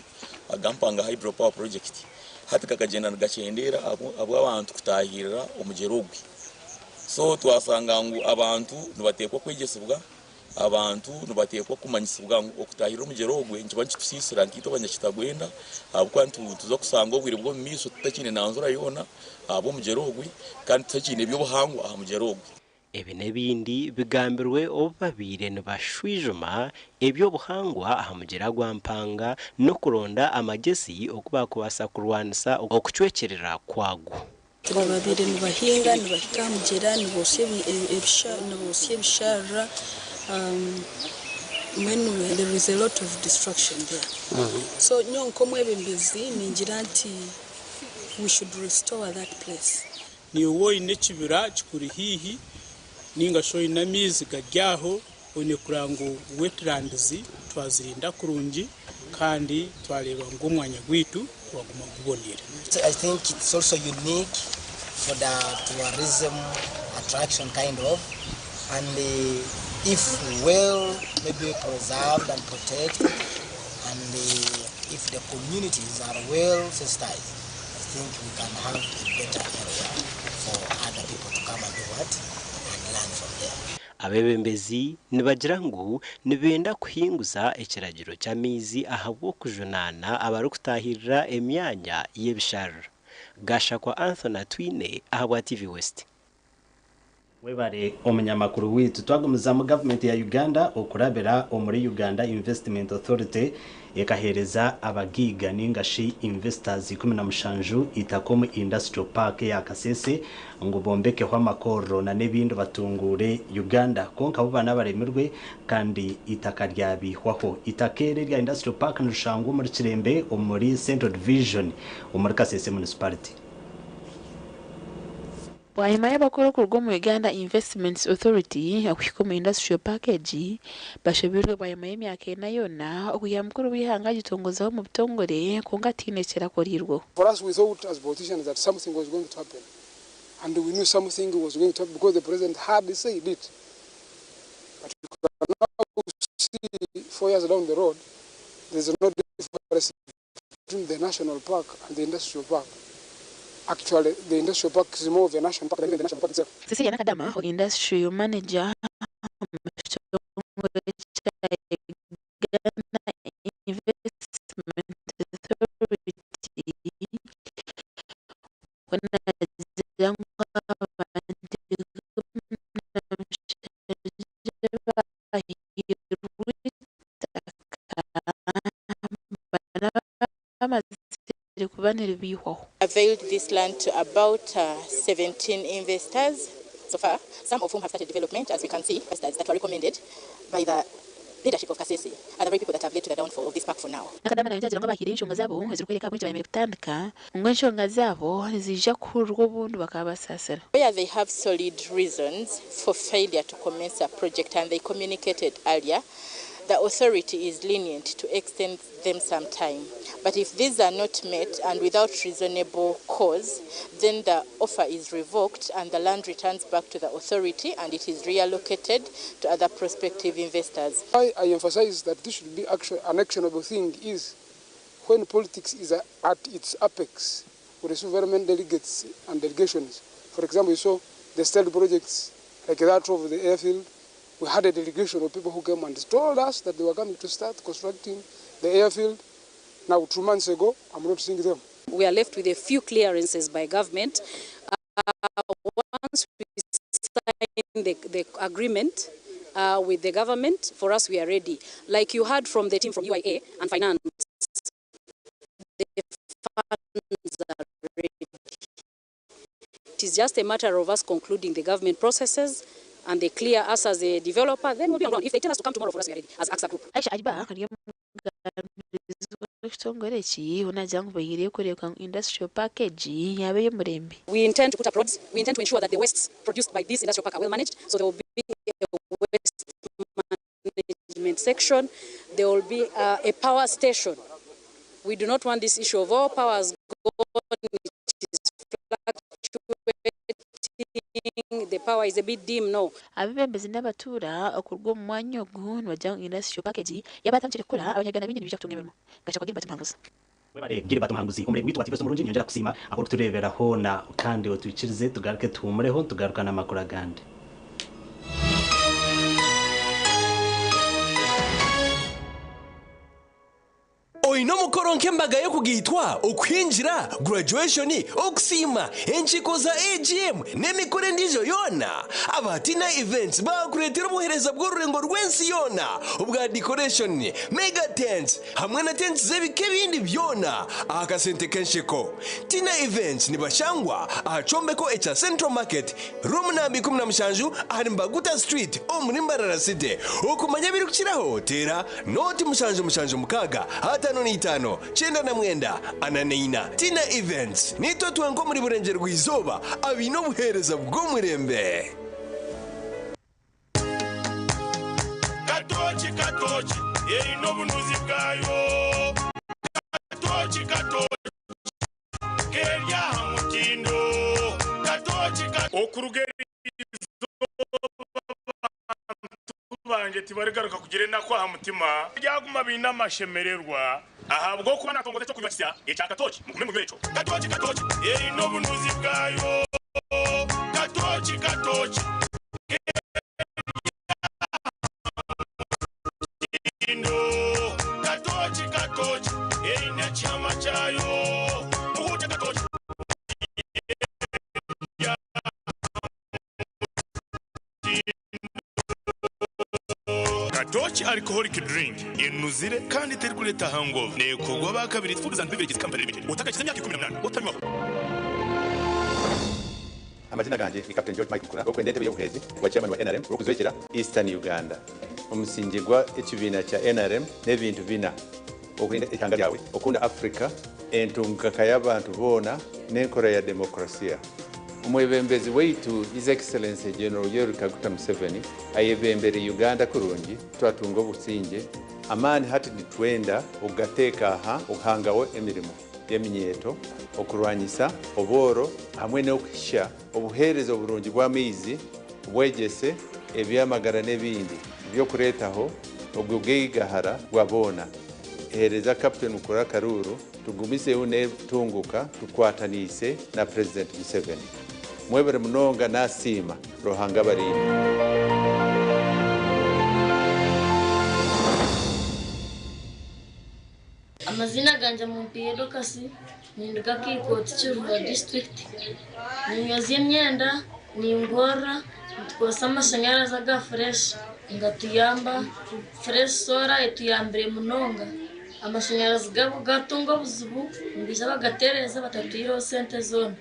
aga Mpanga Hydro Power Project. Hati gakagyenda nigakyendeera ahabw'abantu kutaahirira omugyera ogwe. So twashanga ngu abantu nibateekwa kwegyesibwa, abantu nibateekwa kumanyisibwa ngu okutaahirira omugyera ogwe nikiba nikitusiisira nkaitwe abanyakitagwenda ahabw'okuba nituza kushanga obwire bw'omu maisho tutakiine na njura yoona ahabw'omugyera ogwe kandi tutakiine by'obuhangwa aha mugyera ogwe. Ebi n'ebindi bigambirwe obu babaire nibashwijuma eby'obuhangwa aha mugyera gwa Mpanga n'okuronda amagyezi oku baakubaasa kurwanisa okucwekyerera kwagwo. Babaire nibahinga nibahika aha mugyera nibotsya ebisharara mbwenu there is a lot of destruction there so nyowe nk'omwebembezi ningira nti we should restore that place. Naiwe oine ekibira kikuri haihi ninga shi oine amaizi gari aho, oine kureba ngu wetlands twazirinda kurungi kandi twareeba ngu omwanya gwaitu gwaguma guboneire. I think it's also unique for the tourism attraction kind of and if well maybe preserved and protected and if the communities are well sensitized, I think we can have a better area for other people to come and do what and learn from there. Abeebembezi nibagira ngu nibenda kuhinguza ekiragiro ky'amaizi ahabw'okujunaana abarikutaahirira emyanya y'ebisharara. Gashakwa Anthony Atwine ahabwa TV West. Webare omunyamakuru waitu. Twagumizamu gavumenti ya Uganda okurabira omuri Uganda Investment Authority ekaheereza abagaiga ninga shi investors 17 eitaka omu Industrial Park eya Kasese ngu bombekeho amakorero na n'ebindi batunguure Uganda kwonka bo bana baremirwe kandi eitaka ryabiihwaho. Eitaka eri erya Industrial Park nirishangwa omuri Kirembe omuri Central Division omuri Kasese Municipality. Bwanyima y'abakuru okuruga omu Uganda Investments Authority okuhika omu Industrial Park egi, bashobirwe bwanyima y'emyaka ena yoona okwiha mukuru w'eihanga agitongozaho omu butongore kwonka tihaine ekirakoreirweho. For us we thought as politicians that something was going to happen and we knew something was going to happen because the president had said it but you can now see 4 years down the road there is no difference between the national park and the industrial park. Actually, the industrial park is more of a national park than even the national park itself. Cecilia Nakadama, Industrial Manager omu kitongore kya Uganda Investment Authority, we naagira ngu abantu 17 bahairwe eitaka bamazire kuba niribiihwaho. Availed this land to about 17 investors so far, some of whom have started development, as we can see, investors that were recommended by the leadership of Kasese are the very people that have led to the downfall of this park for now. Nakadama nayo agira ngu abahaire enshonga zaabo ezirikworeka ahabw'enki bayemereire kutandika ngu enshonga zaabo niziija kuhurirwa obundi bakabasaasira. Where they have solid reasons for failure to commence a project and they communicated earlier, the authority is lenient to extend them some time. But if these are not met and without reasonable cause, then the offer is revoked and the land returns back to the authority and it is reallocated to other prospective investors. Why I emphasize that this should be actually an actionable thing is when politics is at its apex, we receive very many delegates and delegations. For example, you saw the state projects like that of the airfield, We had a delegation of people who came and told us that they were coming to start constructing the airfield. Now, 2 months ago, I'm not seeing them. We are left with a few clearances by government. Once we sign the agreement with the government, for us we are ready. Like you heard from the team from UIA and finance, the funds are ready. It is just a matter of us concluding the government processes and they clear us as a developer, then we'll be on ground. If they tell us to come tomorrow, for us we are ready as AXA Group. Aisha Ajiba ari omugambizi w'ekitongore eki naagira ngu bahiireyo kureebeka ngu industrial park egi yaaba ey'omurembe. We intend to put up roads. We intend to ensure that the wastes produced by this industrial park are well managed. So there will be a waste management section. There will be a power station. We do not want this issue of all powers gone, it is fluctuating, the power is a bit dim. No. Abeebembezi n'abatuura okuruga omu mwanya ogu nibagira ngu industrial park egi yaaba yatandikire kukora, Abanyarwanda baingi nibaija kutunga emirimo. Gachagua Gilbert Muhanguzi. Webale Gilbert Muhanguzi, omurembe witu wa TV omurungi. Nyongera kusiima aho turebera hoona kandi otwikirize tugaruke tuhumureho, tugaruka n'amakuru agandi. Oine omukoro nk'embaga y'okugaitwa, okuhingira, graduation, okusiima, enkiiko za AGM n'emikoro endiijo yoona, Abatina Events bakureetera obuheereza bw'orurengo rw'ensi yoona obwa decoration, mega tents hamwe na tents z'ebika ebindi byona aha kasente k'ensheko. Tina Events nibashangwa aha kyombeko ekya Central Market, room namba 17, ahari Mbaguta Street omuri Mbarara City. Okumanya ebirikukiraho, teera 0776 55 94 44. Tina Events, nitwe twenka omuri burengyerwa izooba abaine obuheereza bw'omurembe. Katoki, katoki erina obunuzi bwayo. Katoki, katoki keryaha mutindo. Katoki okuruga banje tibarigaruka kugira enaku aha mutima, byaguma biine amashemererwa ahabw'okuba natongoza ekyokunywa kisya ekya katoki. Mugume munywe ekyo katoki. Katoki erina obunuzi bwayo. Katoki, katoki mutindo. Katoki, katoki erina ekyama kyayo. Muhuje katoki. Katoki alcoholic drink enuzire kandi terikuleta hangover, nekorwa bakabiri Foods and Beverages Company Limited. Otakakiza emyaka 18 otanywaho. Amazina ganje ni Captain George Mike Mukula, okwenda entebe y'obuheezi wa chairman wa NRM okuzwekera Eastern Uganda. Omusingi gwa ekibiina kya NRM n'ebintu bina: okurinda ihanga ryawe, okunda Africa, entungaka y'abantu boona n'enkora ya demokrasiya. Omwebembezi waitu, His Excellency General Yoweri Kaguta Museveni, ayebembere Uganda kurungi, twatunga obusinge. Amaani hati nitwenda okugateeka aha okuhangaho emirimo y'eminyeeto, okurwanyisa obworo hamwe n'okuhisha obuheereza oburungi bw'amaizi, obwegyese, eby'amagara n'ebindi by'okureetaho ogugaigahara bwa boona. Heereza Captain Mukura Karuru, tugumizeho n'entunguka tukwataniise na President Museveni. Mwebare munonga, nasiima. Ruhanga abarinde. Amazina ganje Mumpiye Dokasi, ninduga Kiikoti, Kiruhura District. Ninyoza emyenda, ningorora, nitukozesa amashanyarazi aga Fresh ngatuyamba. Fresh Solar etuyambire munonga. Amashanyarazi gabo gatunga obuzibu, nibaija bagatereeza batatwihireho sente zoona.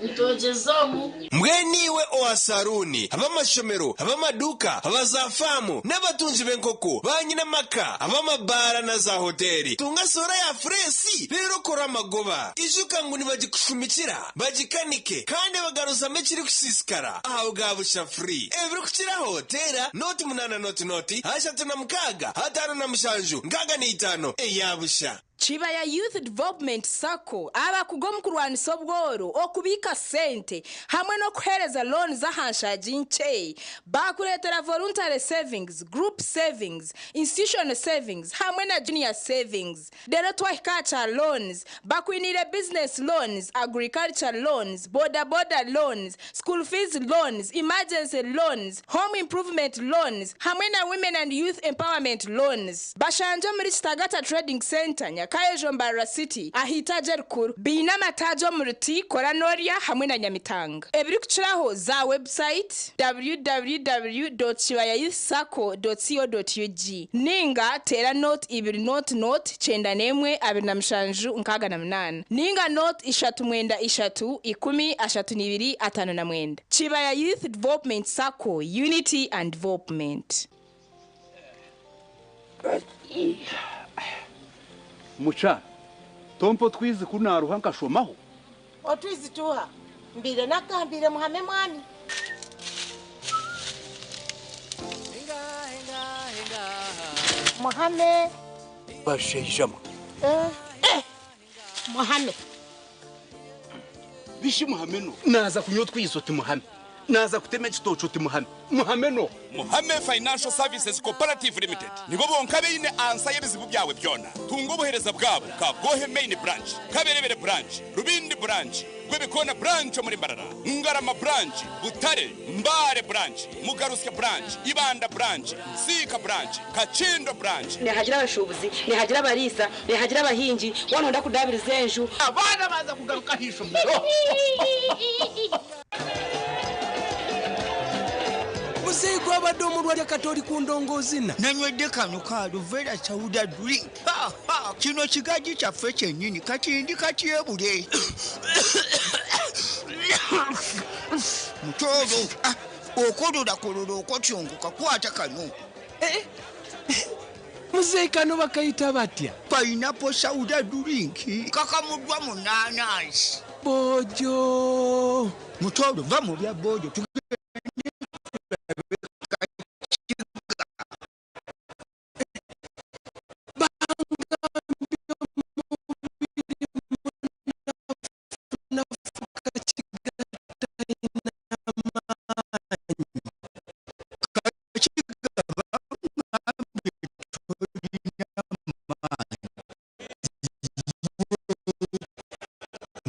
Nitwogyeza omu. Mbwenu iwe owa saruuni, ab'amashomero, ab'amaduuka, abaza faamu n'abatungi b'enkoko, banyina amaka, ab'amabaara na za hoteeri, tunga solar ya Fresh reero okore amagoba. Ijuka ngu nibagikushumikira, bagikanike kandi bagaruzamu ekirikusiisikara aha bwa busha, free. Ebirikukiraho, teera 080 0 36 57 65 eya busha. Kibaya Youth Development Sacco abakugu omu kurwanisa obworo, okubiika sente hamwe n'okuheereza loans aha nshaagi nkye. Baakureetera Voluntary Savings, Group Savings, Institutional Savings hamwe na Junior Savings. Reero twahika aha kya loans, bakwiniire Business Loans, Agriculture Loans, Boda Boda Loans, School Fees Loans, Emergency Loans, Home Improvement Loans hamwe na Women and Youth Empowerment Loans. Bashangye omuri Kitagata Trading Centre, Nyakayojo, Mbarara City, aha itaagi erikuru. Baine amataagi omuri Ti, Kora Norya hamwe na Nyamitanga. Ebirikukiraho za website www.kibayayouthsacco.co.ug ninga teera 0 2 0 0 91 27 68 ninga 0 3 9 3 10 32 59. Kibaya Youth Development Sacco, Unity and Development. Mukyara, tompa otwizi ku naaruha nkashomaho? Otwizi tuuha? Mbaire nakugambiire muhame mwami. Muhame. Bashaija mwe. Eh, eh, muhame. Bishi muhame no. Naaza kunywa otwizi oti muhame. Naaza kutema ekitookye oti muhame. Muhame no. Muhame Financial Services Cooperative Limited nibo bonka abaine ansa y'ebizibu byawe byona. Tunga obuheereza bwabo Kabwohe Main Branch, Kaberebere Branch, Rubindi Branch, Rwebikoona Branch omuri Mbarara, Ngarama Branch, Butare, Mbale Branch, Mugarutsya Branch, Ibanda Branch, Nsiika Branch, Kakindo Branch. Nihagira abashuubuzi, nihagira abariisa, nihagira abahingi, waaba nooyenda kudaabiriza enju. Abaana baaza kugaruka aha ishomero. Muzeeyi gwabadde omulwadde kati oli ku ndongoozina. Nanywedde kano ka Aluvera Sauda drink. Ha, ha, kino kigaji kyaffe kyennyini kati ndi katyebule. Mutooro, ah, okololakololo okotyongoka kwata kano. Eh, muzeeyi kano bakayita batya? Pineapple Sauda drink kakamuddwa mu naanansi. Boojo. Mutooro, va mu bya boojo.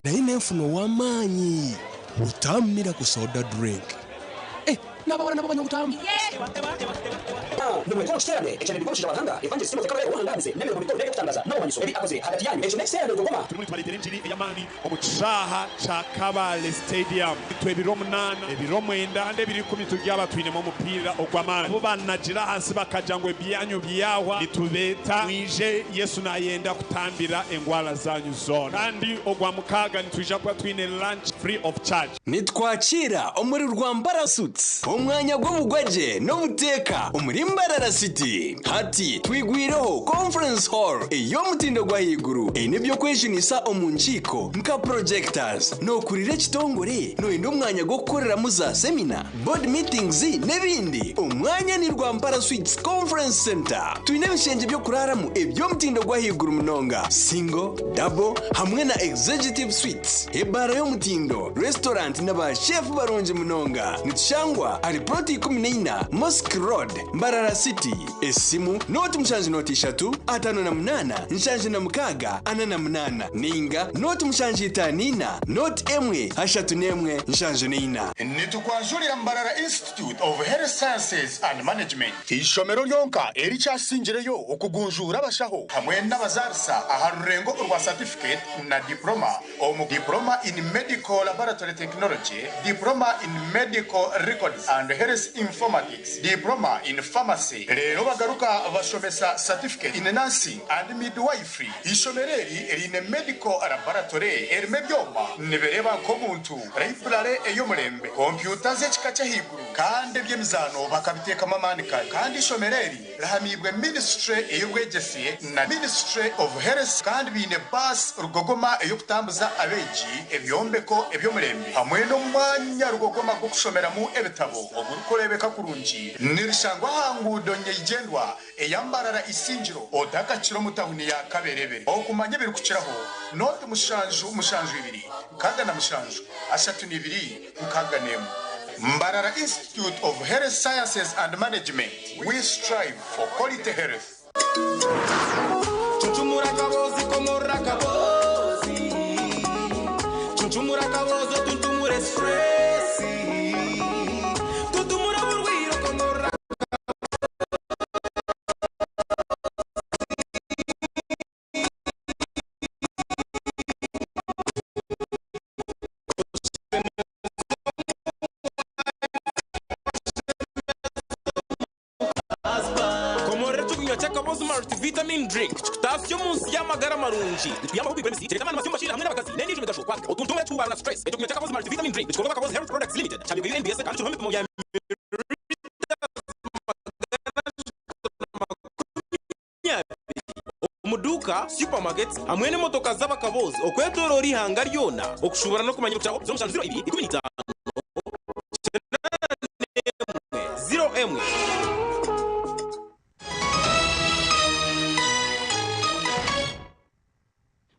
Naye nenfuna ow'amaanyi Butamu Miracle Soda Drink. Eh, n'abawala nabo banywa Butamu. Turimu nitubareetera engiri ey'amaani omu kishaaha kya Kabale Stadium. Itwe ebiro 8, ebiro 9 kandi ebiro 10 turyaba twinemu omupiira ogw'amaani. Abu banagira ahansi bakagira ngu ebyanyu byahwa, nitubeeta mwije Yesu nayenda kutambira engwara zanyu zoona. Kandi ogwa mukaaga nitwija kuba twine lunch free of charge. Nitwakira omuri Rwambara Suits omwanya gw'obugwagye n'obuteeka omuri Mbarara City. Hati twigwireho Conference Hall ey'omutindo gwa haiguru eine eby'okwejunisa omu nkiiko nka projectors. Nookurira ekitongore nooyenda omwanya gw'okukoreramu za semina, board meetings n'ebindi. Omwanya ni Rwampara Suites Conference Center. Twine ebishengye by'okuraaramu eby'omutindo gwa haiguru munonga, single, double hamwe na executive suites. Ebaara y'omutindo, restaurant na ba chef barungi munonga. Nitushangwa ahari plot 14 Mosque Road, Mbarara City. Esimu 0 7 0 3 58 76 48 ninga 0 7 5 4 0 1 1 74. Nitukwanjurira Mbarara Institute of Health Sciences and Management, ishomero ryonka erikyasingireyo okugunjura abashaho hamwe n'abazarisa aha rurengo rwa certificate na diploma omu diploma in medical laboratory technology, diploma in medical records and health informatics, diploma in pharmacy. Rero bagaruka bashomesa certificate in nursing and midwifery. Ishomero eri riine medical laboratory erimu ebyoma nibireeba nk'omuntu, library ey'omurembe, kompyuta z'ekika ky'ahaiguru. Kandi eby'emizaano bakabiteekamu amaani kare. Kandi eishomero eri rihamiibwe Ministry ey'obwegyese na Ministry of Health kandi baine baasi rugogoma ey'okutambuza abeegi, ebyombeko eby'omurembe hamwe n'omwanya rugogoma gw'okushomeramu ebitabo ogurikureebeka kurungi. Nirishangwa aha nguudo nyeigyendwa eya Mbarara Isingiro otakakira omu tahuni ya Kaberebere. Okumanya ebirikukiraho, nooti mushanju mushanju ibiri 67 32 61. Mbarara Institute of Health Sciences and Management, we strive for quality health. Cuncumura akabozi komorora akabozi Cuncumura akabozi otuntumure stress Tuntumura oburwire okomorora Komorora ekyokunywa ky'akabozi Multivitamin Drink kikutaasya omu nsi y'amagara marungi. Nikuyambaho okwigura emisi, kireeta amaani masya omu bashaija hamwe n'abakazi n'endiijo migasho. Kwata otuntumure ekihubaro na stress. Ekyokunywa ky'akabozi Multivitamin Drink nikikorwa Akabozi Health Products Limited, kyabibwa UNBS kandi kiriho emipimo ya 320 omu duuka, supermarkets hamwe n'emotoka z'abakabozi okwetoroora eihanga ryona. Okushuubura n'okumanya ebirikukiraho, 07 02 15 81 01.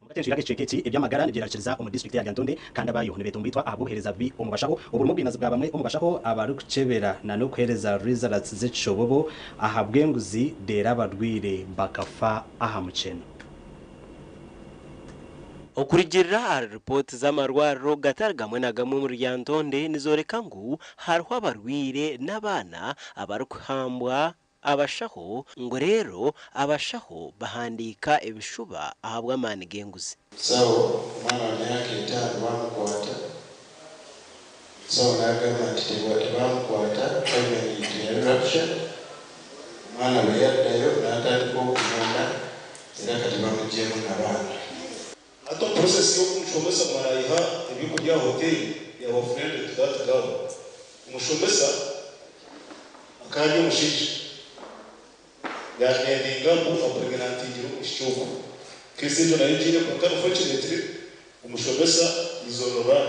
Omukatenshwire ak'ekicweka eki, eby'amagara nibyerarikiriza omu disiturikiti ya Lyantonde kandi abaayo nibetomboitwa ahabw'obuheereza bubi omu bashaho oburimu obwinazi bwa bamwe omu bashaho abarikukyebera na n'okuheereza results z'ekishobobo ahabw'enguzi reero abarwaire bakafa aha mukyeno. Okurugiirira ahari ripooti z'amarwariro gatari gamwe na gamwe omuri Lyantonde nizooreka ngu hariho abarwaire n'abaana abarikuhambwa abashaho ngu reero abashaho bahandiika ebishuba ahabw'amaani g'enguzi. Musawo omwana wa myaka etaano bamukwata. Omusawo n'agamba nti tebamukwata hymen teyali ruptured. Omwana bwe yaddayo n'atandika okuvunda era kati bamugyemu nabaana. Hati omu process y'okumushomesa mwayiha ebyokurya aha hotel yaba friendly to that girl. Kumushomesa akaba ari omushaija yatendinga ngu apregnantingire omwishiki ogwo. Case egyo nayo ngiine kwonka unfortunately omushomesa is on run.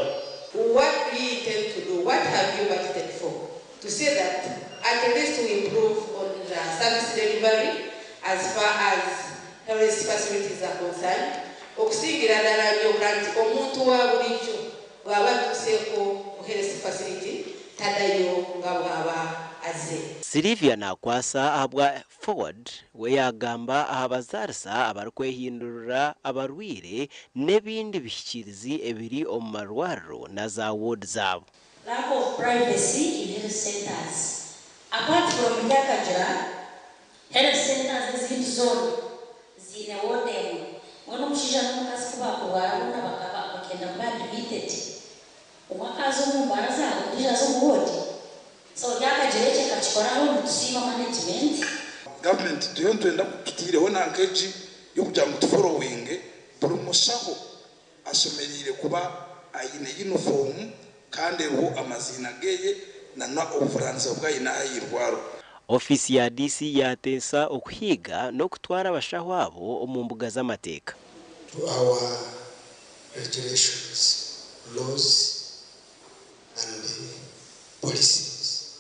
What do you intend to do? What have you budgeted for? To see that at least we improve on the service delivery as far as health facilities are concerned, okusingira ddala nyoka nti omuntu wa bulijjo bw'aba atuuseeko ku health facility taddayo nga bw'aba azze. Sylvia Nakwasa ahabwa Forward we yaagamba aha bazaarisa abarikwehindurira abarwaire n'ebindi bihikiirizi ebiri omu marwariro na za ward zaabo. Lack of privacy in health centers apart from Ryakagira, health centers ezindi zoona ziine ward emwe. Mbwenu omushaija n'omukazi ku baakurwara boona bakaba bakenda kuba admitted, omwe akaaza omu mbara zaabo ondiijo aza omu ward. So Ryakagira ekyo ekakikoraho nitusiima management. Gavumenti turiyo nitwenda tutaireho nanka egi y'okugira ngu tuforowinge buri mushaho ashemereire kuba aine yunifoomu kandi eriho amaziina geye nana obuvuranizibwa obu aine aha irwaro. Ofiisi ya DC yaateesa okuhiiga n'okutwara abashaho abo omu mbuga z'amateeka. To our regulations, laws and policies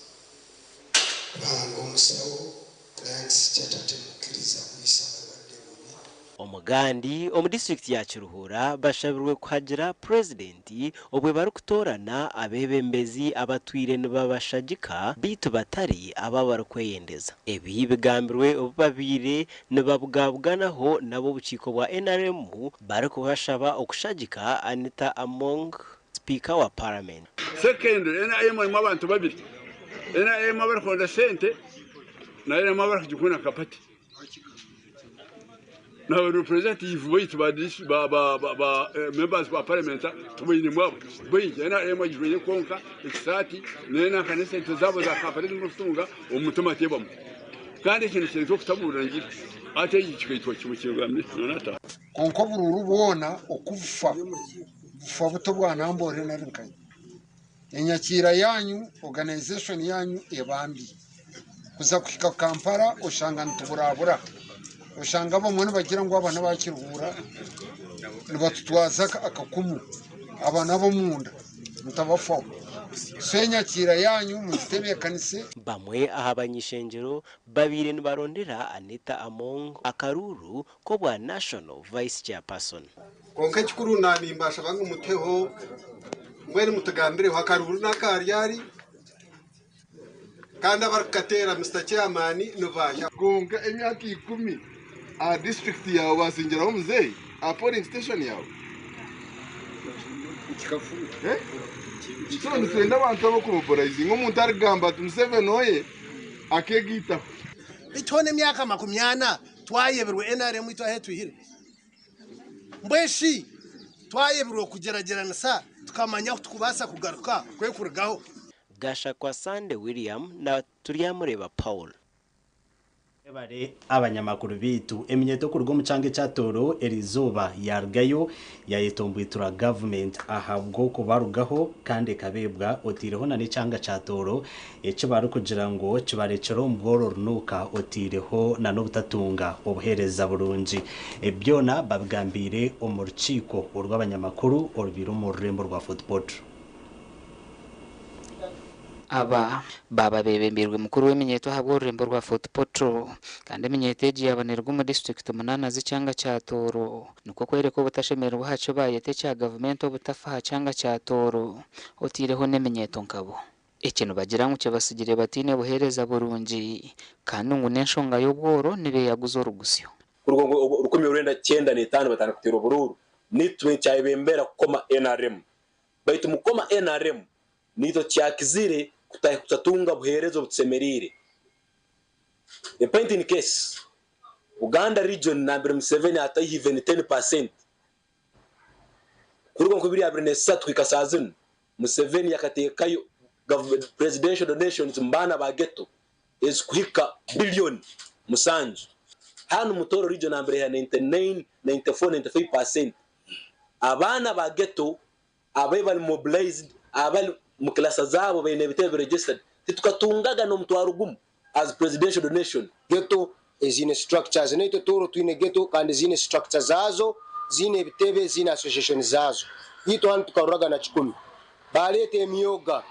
kubanga omusawo Clients Charter temukkiriza kuyisa balwadde bubi. Omugandi omu disiturikiti ya Kiruhura bashabirwe kuhagira Purezidenti obwe barikutoorana abeebembezi abatwire nibabashagika beitu batari abo abarikweyendeza. Ebi bigambirwe obu babaire nibabugabuganaho n'ab'obukiiko bwa NRM barikubashaba okushagika Anita Among Sipiika wa Paramenti. Secondly, NRM erimu abantu babiri, NRM abarikwenda sente na NRM abarikugikunda nka party. Na representative baitu ba ba ba ba ba members ba parliament tubainemu abo baingi. NRM agijwaire kwonka ekisaati n'enanka n'esente zaabo za kampani ezi barikutunga omu mutima tebamu. Kandi eki nikireta okutabuurira ngiri. Hati eki kikaitwa kimwe kiri. Kwonka oburuuru bwona oku bufa, bufa buta obwa Namboole nari nkahi. Enyakiira yanyu, organization yanyu eba mbi. Kuza kuhika Kampala oshanga nituburabura. Oshanga abamwe nibagira ngu aba n'abakiruhuura nibatutwaza akakumu. Aba n'ab'omunda mutabafaho. So enyakiira yanyu mugitebeekanise. Bamwe aha bany'ishengyero babaire nibarondera Anita Among akaruuru k'obwa National Vice Chairperson. Kwonka ekikuru nimbashaba ngu muteho mbwenu mutugambireho akaruuru n'aka ryari kandi abarikukateera Mister Chairman ni baahi? Kwonka emyaka 10 aha disiturikiti yaawe basingiraho muzeeyi aha polling station yaawe. So nitwenda abantu abakumobilizinga omuntu arikugamba ati Museveni oye akeegaitaho. Itwona emyaka 40 twayebirwe NRM itwe ahu etwihire. Mbweshi twayebirwe kugyeragyeranisa tukamanya ahu tukubaasa kugaruka kwekurugaho. Gashakwa Sande William na Turyamureba Paul. Bare abanyamakuru bitu eminyeto kuruga omu kyanga ekya Tooro eriizooba yarugayo yayetombwitura gavumenti ahabw'okubarugaho kandi ekabeebwa oteireho na n'ekyanga kya Tooro eki barikugira ngu kibarekire omu bworo runuuka oteireho na n'obutatunga obuheereza burungi. Byona babigambiire omu rukiiko orw'abanyamakuru orubaire omu rurembo rwa Fort Portal. Aba baaba beebembeirwe mukuru w'eminyeeto ahabw'orurembo rwa Fort Portal kandi eminyeeto egi yabonerwa omu disiturikiti 8 z'ekyanga kya Tooro nikwo kworeka obutashemererwa aha ki bayeta ekya gavumenti obutafa aha kyanga kya Tooro oteireho n'eminyeeto nkabo. Eki nibagira ngu kibasigire bataine buheereza burungi kandi ngu n'enshonga y'obworo nibeeyaguza orugusyo. Kuruga 1995 batandika kuteera oburuuru nitwe kyayebembera kukoma NRM baitu mukoma NRM nitwe kyakizire kutatunga buheereza obutusemeriire. A point in case, Buganda region nambere Museveni ataiha even 10% kuruga nka 2023 kuhika saa zinu Museveni yakateekayo presidential donations mu baana ba ghetto ezikuhika biliyoni 7. Hanu Mutooro region nambere ya 99, 94, 95% abaana ba ghetto ababe bali mobilized abali mu klasa zaabo baine ebitebe registered titukatungaga n'omutwaro gumu as presidential donation. Ghetto eziine structures naitwe Tooro twine ghetto kandi ziine structure zaazo, ziine ebitebe, ziine association zaazo. Itwe hanu tukaruraga na 100. Baleeta emyoga,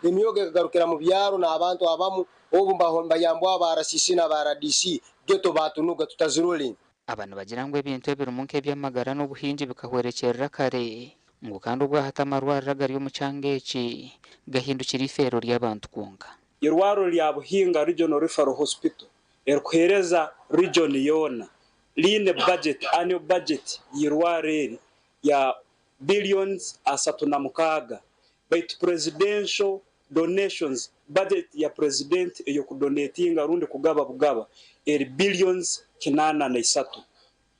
emyoga ekagarukira mu byaro n'abantu abamu obu mbayambwaho ba RCC na ba RDC, ghetto batunuga tutazirole. Aba nibagira ngu ebintu ebirimu nk'eby'amagara n'obuhingi bikahwerekyerera kare ngu kandi obwahati amarwariro agari omu kyanga eki gahindukire eifeero ry'abantu kwonka. Irwariro rya Buhinga Regional Referral Hospital erikuheereza region yoona riine budget, annual budget y'irwariro eri ya billions 36 baitu presidential donations budget ya president ey'okudonatinga rundi kugaba bugaba eri billions 83.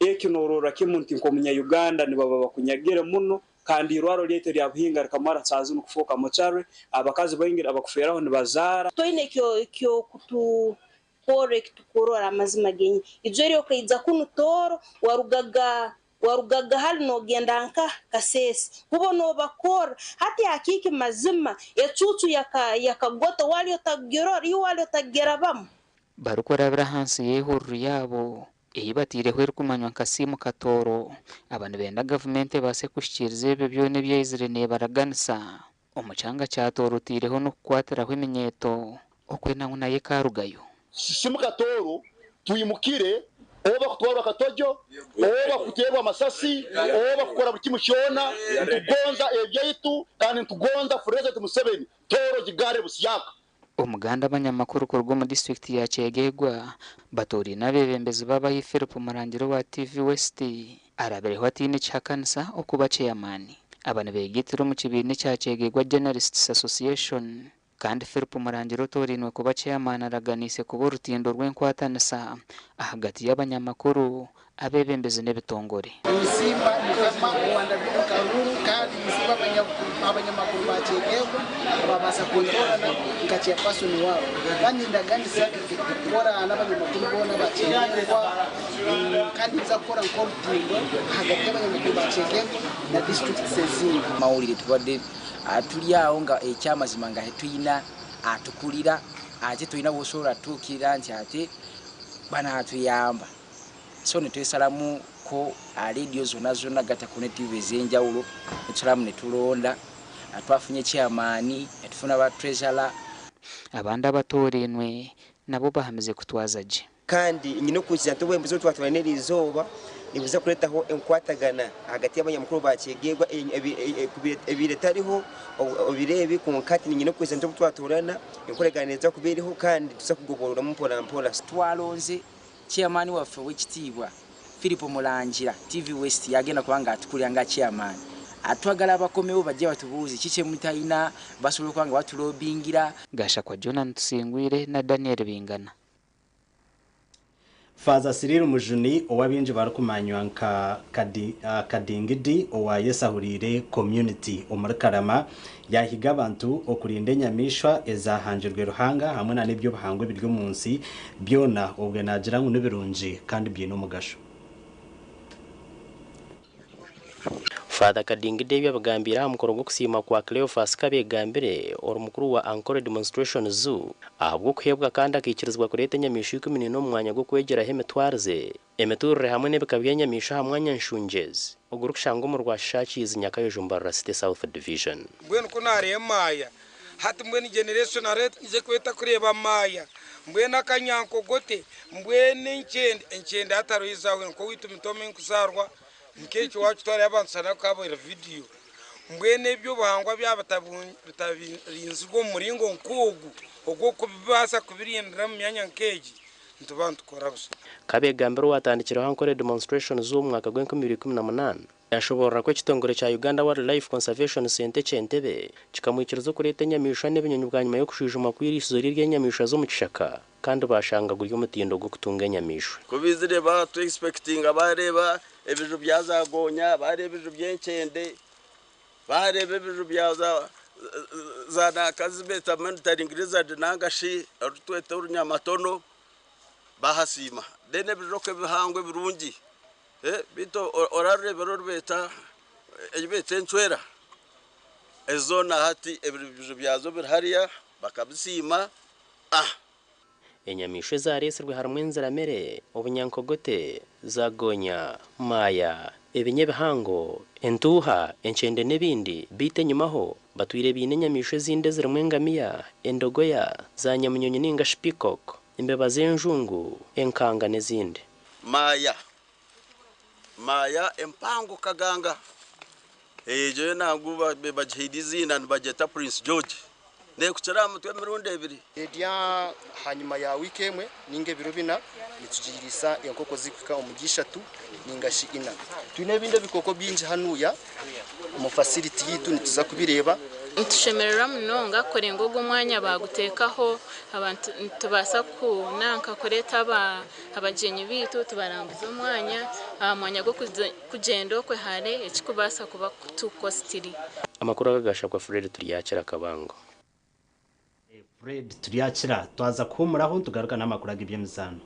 Eki norora kimu nti nk'omunya-Uganda nibaba bakunyagire muno kandi irwariro ryaitu rya Buhinga rikamara saa zinu kufuuka mochari, abakazi baingi abakufeeraho nibazaara. Toine ekyo kutukora ekitukurora amazima genyini. Ijo eryo okaija kunu Tooro warugaga hali nogenda nka Kasese kubo nobakora hati hakiki mazima ecucu yakagota wali otagirora iwe wali otagerabamu. Barikurabira ahansi y'ehururu yaabo ei bateireho erikumanywa nka Simu Katooro, aba nibenda gavumenti ebaase kuhikiiriza ebyo byona ebyaizire neebaraganisa omu kyanga kya Tooro oteireho n'okukwatiraho eminyeeto okwenda ngu nayo ekarugayo. Simu Katooro twimukire oba kutwarwa katojo oba kuteerwa amasasi oba kukora buli kimu kyona, nitugonza ebyaitu kandi nitugonza President Museveni Tooro gigare busyaka. Omuganda abanyamakuru kuruga omu disiturikiti ya Kyegegwa batooriine abeebembezi b'abahi Philip Murangiro wa TV West arabireho ataine kihakanisa okuba chairman. Aba nibeegaitira omu kibiina ekya Kyegegwa Journalists Association kandi Philip Murangiro otooriinwe kuba chairman araganiise kuba orutindo rw'enkwatanisa ahagati y'abanyamakuru abeebembezi n'ebitongore. Nsimba Mukama owandabire omu karuuru kandi nsimba abanyamakuru ba Kyegegwa babaasa kuntoorana nka chairperson waabo kandi ndaganisa kukora n'abanyamakuru boona ba Kyegegwa kandi nza kukora nk'orutindo ahagati y'abanyamakuru ba Kyegegwa na districts ezindi. Mawulire tubadde Turi aho nga ekyamazima nga tetulina atukulira, ate tulina bw'osobola tutuukirira nti ate banaatuyamba. So ne twesalamuko leediyo zonna zonna gattako ne ttivi ez'enjawulo, ne tusalamu ne tulonda. Twafunye chairman, ne tufuna ba treasurer. Abandi abatoorainwe nabo bahamize kutwaza gye. Kandi nyine okwikiriza nti obwebembezi obu twatwara n'eriizooba nibuza kureetaho enkwatagana ahagati y'abanyamukuru ba Kyegegwa ebaire etariho ebiro ebi, kwonka hati niinyine okwikiriza nti obu twatoorana enkoragana neeza kuba eriho kandi nituza kugobororamu mpora mpora. Twaronze chairman waffe ow'ekitiibwa Philip Murangira, TV West yagenda kuba nga atukulira nga chairman. Twagala abakomewo bajje batubuuze ki kyemutalina, basobole okuba nga batulobingira. Gashakwa Jonah Tusingwire na Daniel Bingana. Faaza Cyril Mujuni ou abaingi barikumanywa nka Kadingidi owa Yesu Ahuriire Community omuri Karama yaahiga abantu okurinda enyamaishwa ezahangirwe Ruhanga hamwe na n'eby'obuhangwa ebiri omu nsi byona obwe naagira ngu nibirungi kandi biine omugasho. Father Kadingidi ebi abigambiire aha mukoro gw'okusiima kwa Cleophas Kabegambire ori mukuru wa Ankole Demonstration Zoo ahabw'okuheebwa kandi akaikirizibwa kureeta enyamaishwa 14 omu mwanya gw'okwegyeraho emitwarize, emiturire hamwe n'ebika by'enyamaishwa aha mwanya Nshungyezi ogurikushangwa omu Rwashakiizi Nyakayojo Mbarara City South Division. Mbwenu ku naareeba maaya, hati mbwenu generation ije kweta kureeba maaya, mbwenu akanyankogote, mbwenu enkyende, enkyende hati hariho ezaahwaire nk'owaitu Mitooma enkuzaarwa, Nk'ekyo waakitwarayo abantu shana kukabaire vidiyo. Mbwenu eby'obuhangwa byaba bitarinzirwe omu muringo nk'ogu ogw'okubibaasa kubirindira omu myanya nk'egi, nituba nitukora busha. Kabegambire owaatandikireho Ankole Demonstration Zoo omu mwaka gw'enkumi ibiri ikumi na munaana, yashoboorora ku ekitongore kya Uganda Wildlife Conservation Centre eky'Entebbe kikamwikiriza okureeta enyamaishwa n'ebinyonyi bwanyima y'okushwijuma kw'eiriisizo rye ery'enyamaishwa z'omu kishaka kandi baashanga guri omutindo gw'okutunga enyamaishwa. Ku baizire baatu inspectinga baareeba ebiju bya za goonya, baareeba ebiju by'enkyende, baareeba ebiju bya za nanka ezi beeta monitoring lizard nanga shi oru tweta orunyamatono, baahasiima. Then ebiju okwo ebihango ebirungi, beitu orarureebera oru beeta ei beeta encwera, ezo zoona hati ebiju byazo biri hariya bakabisiima. Enyamaishwa ezareetsirwe harimu enziramere, obunyankogote, zaagonya, maaya, ebinya ebihango, entuuha, enkyende n'ebindi beitu enyimaho batwire baine enyamaishwa ezindi ezirimu engamiya, endogoya, zaanyamunyonyi ninga shi peacock, embeba z'enjungu, enkanga n'ezindi. Maaya, maaya empango kaganga, egyo yo nangu bagihaire eiziina nibagyeta Prince George. Neekukira aha mutwe emirundi ebiri. Erya hanyima ya wiiki emwe ninga ebiro bina nitugiriisa enkoko zirikuhika omuri ishatu ningashi ina. Twine ebindi ebikooko bingi hanuya omu facility yaitu nituza kubireeba. Nitushemererwa munonga kurenga ogu omwanya baguteekaho abantu nitubaasa kunanka kureeta abagyenyi baitu tubarambuze omwanya aha mwanya gw'okugyenda okwe hare ekirikubaasa kuba too costly. Amakuru aga gashakwa Fred Turyakira Kabango. Fred Turyakira twaza kuhumuraho nitugaruka n'amakuru ag'eby'emizaano.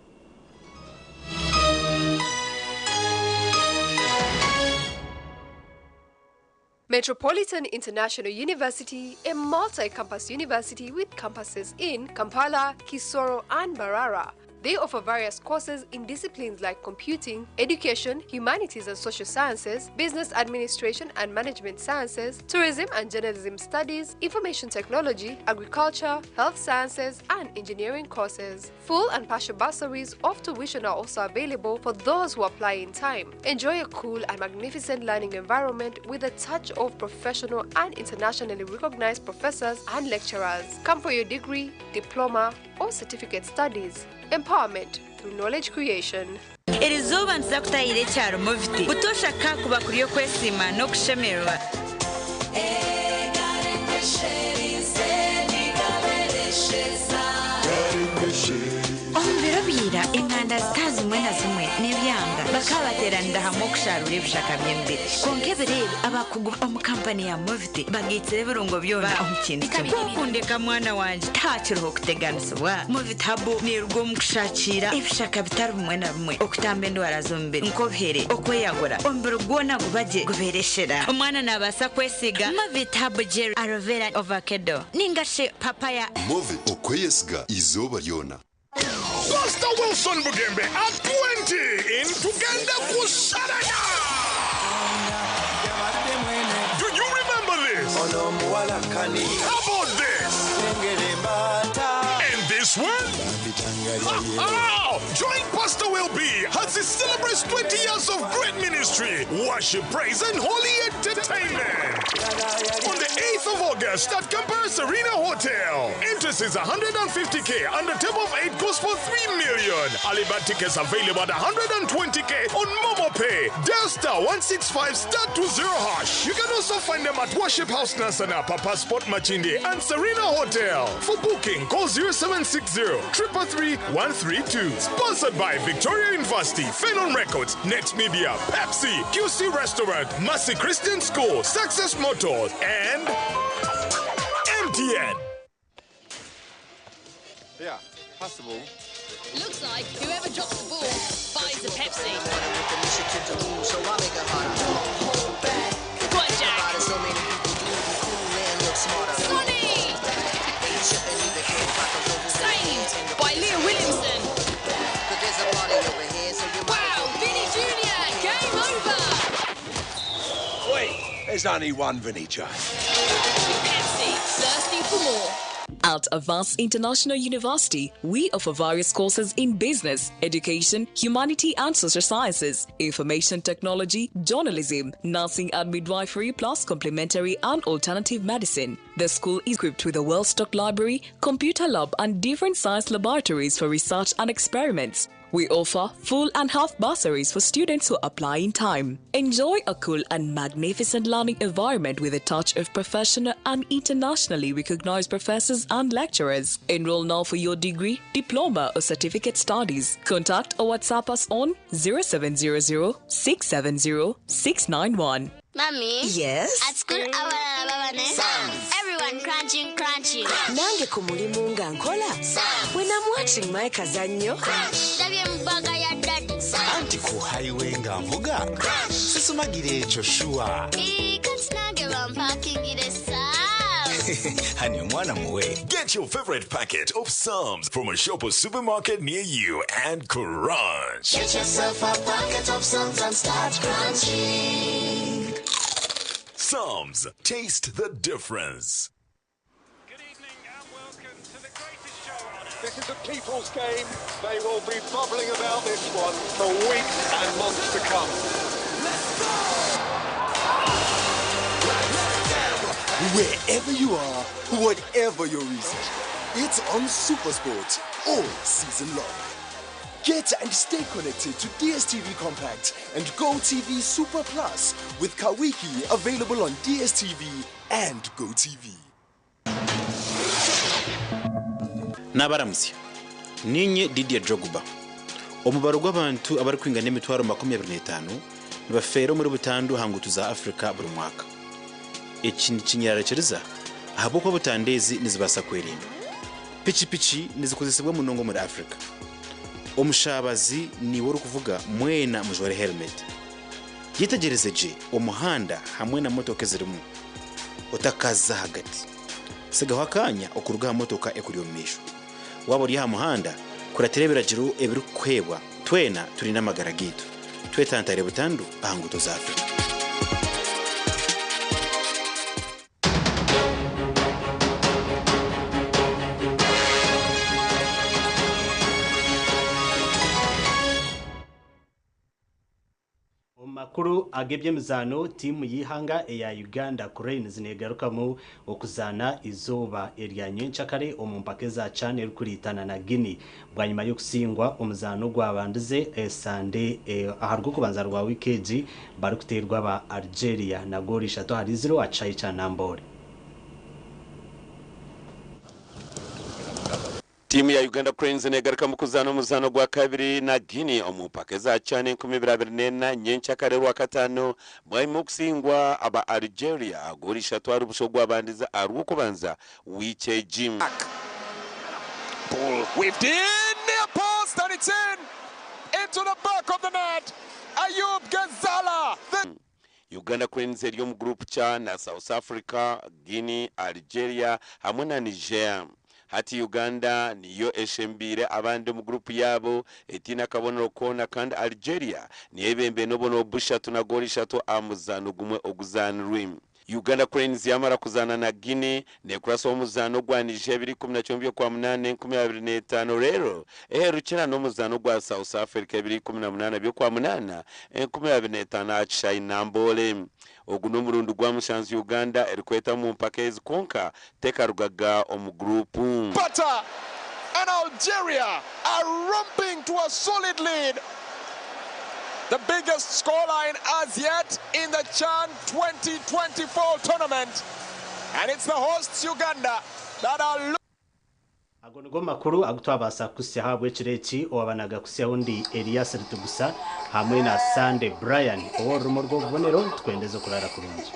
Metropolitan International University, a multi-campus university with campuses in Kampala, Kisoro, and Mbarara. They offer various courses in disciplines like computing, education, humanities and social sciences, business administration and management sciences, tourism and journalism studies, information technology, agriculture, health sciences, and engineering courses. Full and partial bursaries of tuition are also available for those who apply in time. Enjoy a cool and magnificent learning environment with a touch of professional and internationally recognized professors and lecturers. Come for your degree, diploma, or certificate studies. Empowerment through knowledge creation. Erizooba nituza kutahira ekyaro Moviti. Butoosha kakuba kuri okwesiima n'okushemererwa. Omu biro bya ira, enganda zitari zimwe na zimwe n'ebyanga Bakaba bateeranira hamwe okusharura ebishaka by'emibiri. Kwonka ebiro ebi abakugu omu kampani ya Moviti bagaitsire ebirungo byona omu kintu kimwe. Kwokundeka mwana wangye tihakiriho kuteganisibwa. Moviti Herbal neeruga omu kushakiira ebishaka bitari bimwe na bimwe okutamba endwara z'omubiri nk'obuhere, okweyagura, omubiri gwona guba gye gubeera eshera. Omwana naabaasa kwesiiga Moviti Herbal Jelly, Aloe Vera, Ovakedo ninga shi Papaya. Movit okweyesiga izooba ryona. Pastor Wilson Bugembe at 20 in Tugenda Kusarana. Do you remember this? How about this? And this one? Oh, join Pastor Will B as he celebrates 20 years of great ministry, worship, praise, and holy entertainment. On the 8th of August at Kampala Serena Hotel. Entrance is 150k and the table of 8 goes for 3 million. Alibad tickets available at 120k on Momo Pay. Dial star 165 star 20 hash. You can also find them at Worship House Nasana, Papa Sport Machindi, and Serena Hotel. For booking, call 0760 333 132. Sponsored by Victoria University, Phenon Records, Next Media, Pepsi, QC Restaurant, Massey Christian School, Success Motors, and MTN. Yeah, possible. Looks like whoever drops the ball buys a Pepsi. Go on, Jack. Sonny! Saved by Leah Williamson. Wow, Vinny Jr., game over! Wait, there's only one Vinny J. Pepsi, thirsty for more. At Avance International University, we offer various courses in business, education, humanity and social sciences, information technology, journalism, nursing and midwifery, plus complementary and alternative medicine. The school is equipped with a well-stocked library, computer lab, and different science laboratories for research and experiments. We offer full and half bursaries for students who apply in time. Enjoy a cool and magnificent learning environment with a touch of professional and internationally recognized professors and lecturers. Enroll now for your degree, diploma, or certificate studies. Contact or WhatsApp us on 0700 670 691. Mommy? Yes? At school, abalala baba ne Everyone crunching, crunching. Nange ku mulimu nga nkola. When I'm watching my kazannyo. Ndabye mu bag ya daddy. Anti ku highway nga nvuga sisumagira ekyo sure. Ii, kati nange bampakingire Psalms. Hani omwana muwe. Get your favorite packet of Psalms from a shop or supermarket near you and crunch. Get yourself a packet of Psalms and start crunching. Psalms, taste the difference. This is a people's game. They will be bubbling about this one for weeks and months to come. Wherever you are, whatever your reason, it's on Supersport all season long. Get and stay connected to DSTV Compact and GoTV Super Plus with Kawiki available on DSTV and GoTV. N'abaramusya ninye Didier Drogba. Omubaro gw'abantu abarikwingana emitwaro 25 nibafeera omuri butandu aha nguuto za Afrika buri mwaka. Eki nikinyerarekiriza ahabw'okuba butandu ezi nizibaasa kwerindwa. Pikipiki nizikozesebwa munonga omuri Afrika. Omushabazi niwe orikuvuga, mwena mujware helmet. Yetegyereze gye omuhanda hamwe na motoka ezirimu. Otakaza hagati, sigaho akanya okuruga aha motoka ekuri omu maisho. Waba ori aha muhanda, kuratira ebiragiro ebirikukuheebwa. Twena turinde amagara gaitu, twetantare butandu aha nguuto za Afrika. Omu makuru ag'eby'emizaano, tiimu y'eihanga eya Uganda Cranes neegarukamu okuzaana izooba erya nyencakare omu mpaka eza CHAN erikuriitana na Guinea bwanyima y'okusingwa omuzaano ogwabandize esande aha rw'okubanza rwa wiiki egi barikuteerwa aba Algeria na goolo 3-0 aha kishaayi kya Namboole. Tiimu ya Uganda Cranes negaruka mu kuzaana omuzaano gwa kabiri na Guinea omu mpaka eza CHAN 2024 nyenkyakare Rwakataano bwanyima okusingwa aba Algeria goolo ishatu ahari busha ogwabandize aha Rwokubanza wiiki egi. Ball whipped in, near post, and it's in! Into the back of the net! Ayoub Ghezala! The Uganda Cranes eri omu Group C na South Africa, Guinea, Algeria hamwe na Niger. Hati Uganda niyo eshembiire abandi omu guruupu yaabo etaine akabonero koona kandi Algeria niyo ebembeire n'obubonero bushatu na goolo ishatu aha muzaano gumwe oguzaanirwe. Uganda Cranes yaamara kuzaana na Guinea neekurasaho omuzaano ogwa Niger ebiro 11 by'Okwamunaana 2025 reero eherukye n'omuzaano ogwa South Africa ebiro 18 by'Okwamunaana 2025 aha kishaayi Namboole. Ogu n'omurundi gwa mushanju Uganda erikweta omu mpaka ezi kwonka tekarugaga omu guruupu. Butter and Algeria are romping to a solid lead. The biggest scoreline as yet in the CHAN 2024 tournament. And it's the hosts Uganda that are Ago nigo makuru agu twabaasa kukuhitsyaho ahabw'ekiro eki. Owaaba naagakuhitsyaho ndi Elias Ritugusa hamwe na Sunday Brian ow'orurimi orw'obubonero. Nitukwendeza okuraara kurungi.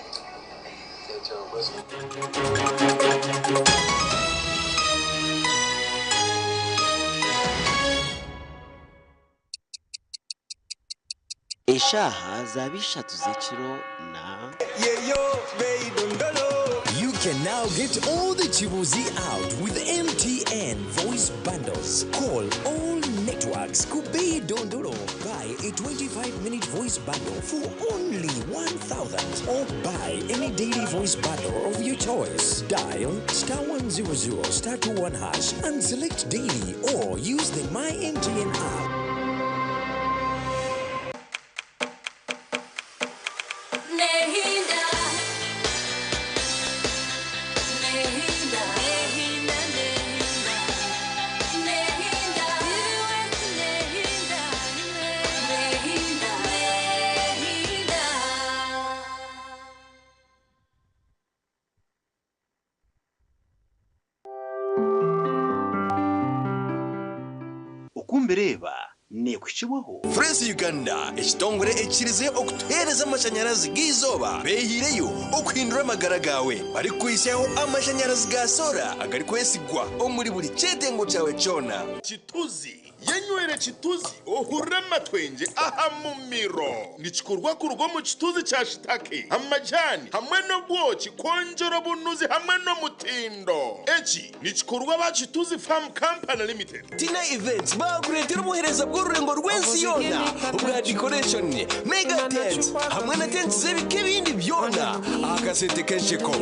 Eshaaha zaaba ishatu z'ekiro na. You can now get all the Chibuzi out with MTN voice bundles. Call all networks. Kubei Dondolo. Buy a 25-minute voice bundle for only 1,000 or buy any daily voice bundle of your choice. Dial star 100 star 21 hash and select daily or use the My MTN app. Nehinda. Nehinda. Nehinda, nehinda. Nehinda. Nehinda. Nehinda. Nehinda. Okumbireeba neekuhikibwaho. Fresh Uganda ekitongore ekikirize okutuheereza amashanyarazi g'eizooba beehiireyo okuhindura amagara gaawe barikukuhitsyaho amashanyarazi ga soora agarikwesigwa omuri buri kyetengo kyawe kyona. Kituzi yenywere kituzi ohurire amatwengye aha mumiro. Nikikorwa kuruga omu kituzi kya shitake, amajani hamwe n'obwoki kwongyera obunuzi hamwe n'omutindo. Eki nikikorwa aba Kituzi Farm Company Limited. Tina Events baakureetera obuheereza bw'orurengo rw'ensi yoona obwa decoration, mega tents hamwe na tents z'ebika ebindi byona aha kasente k'ensheko.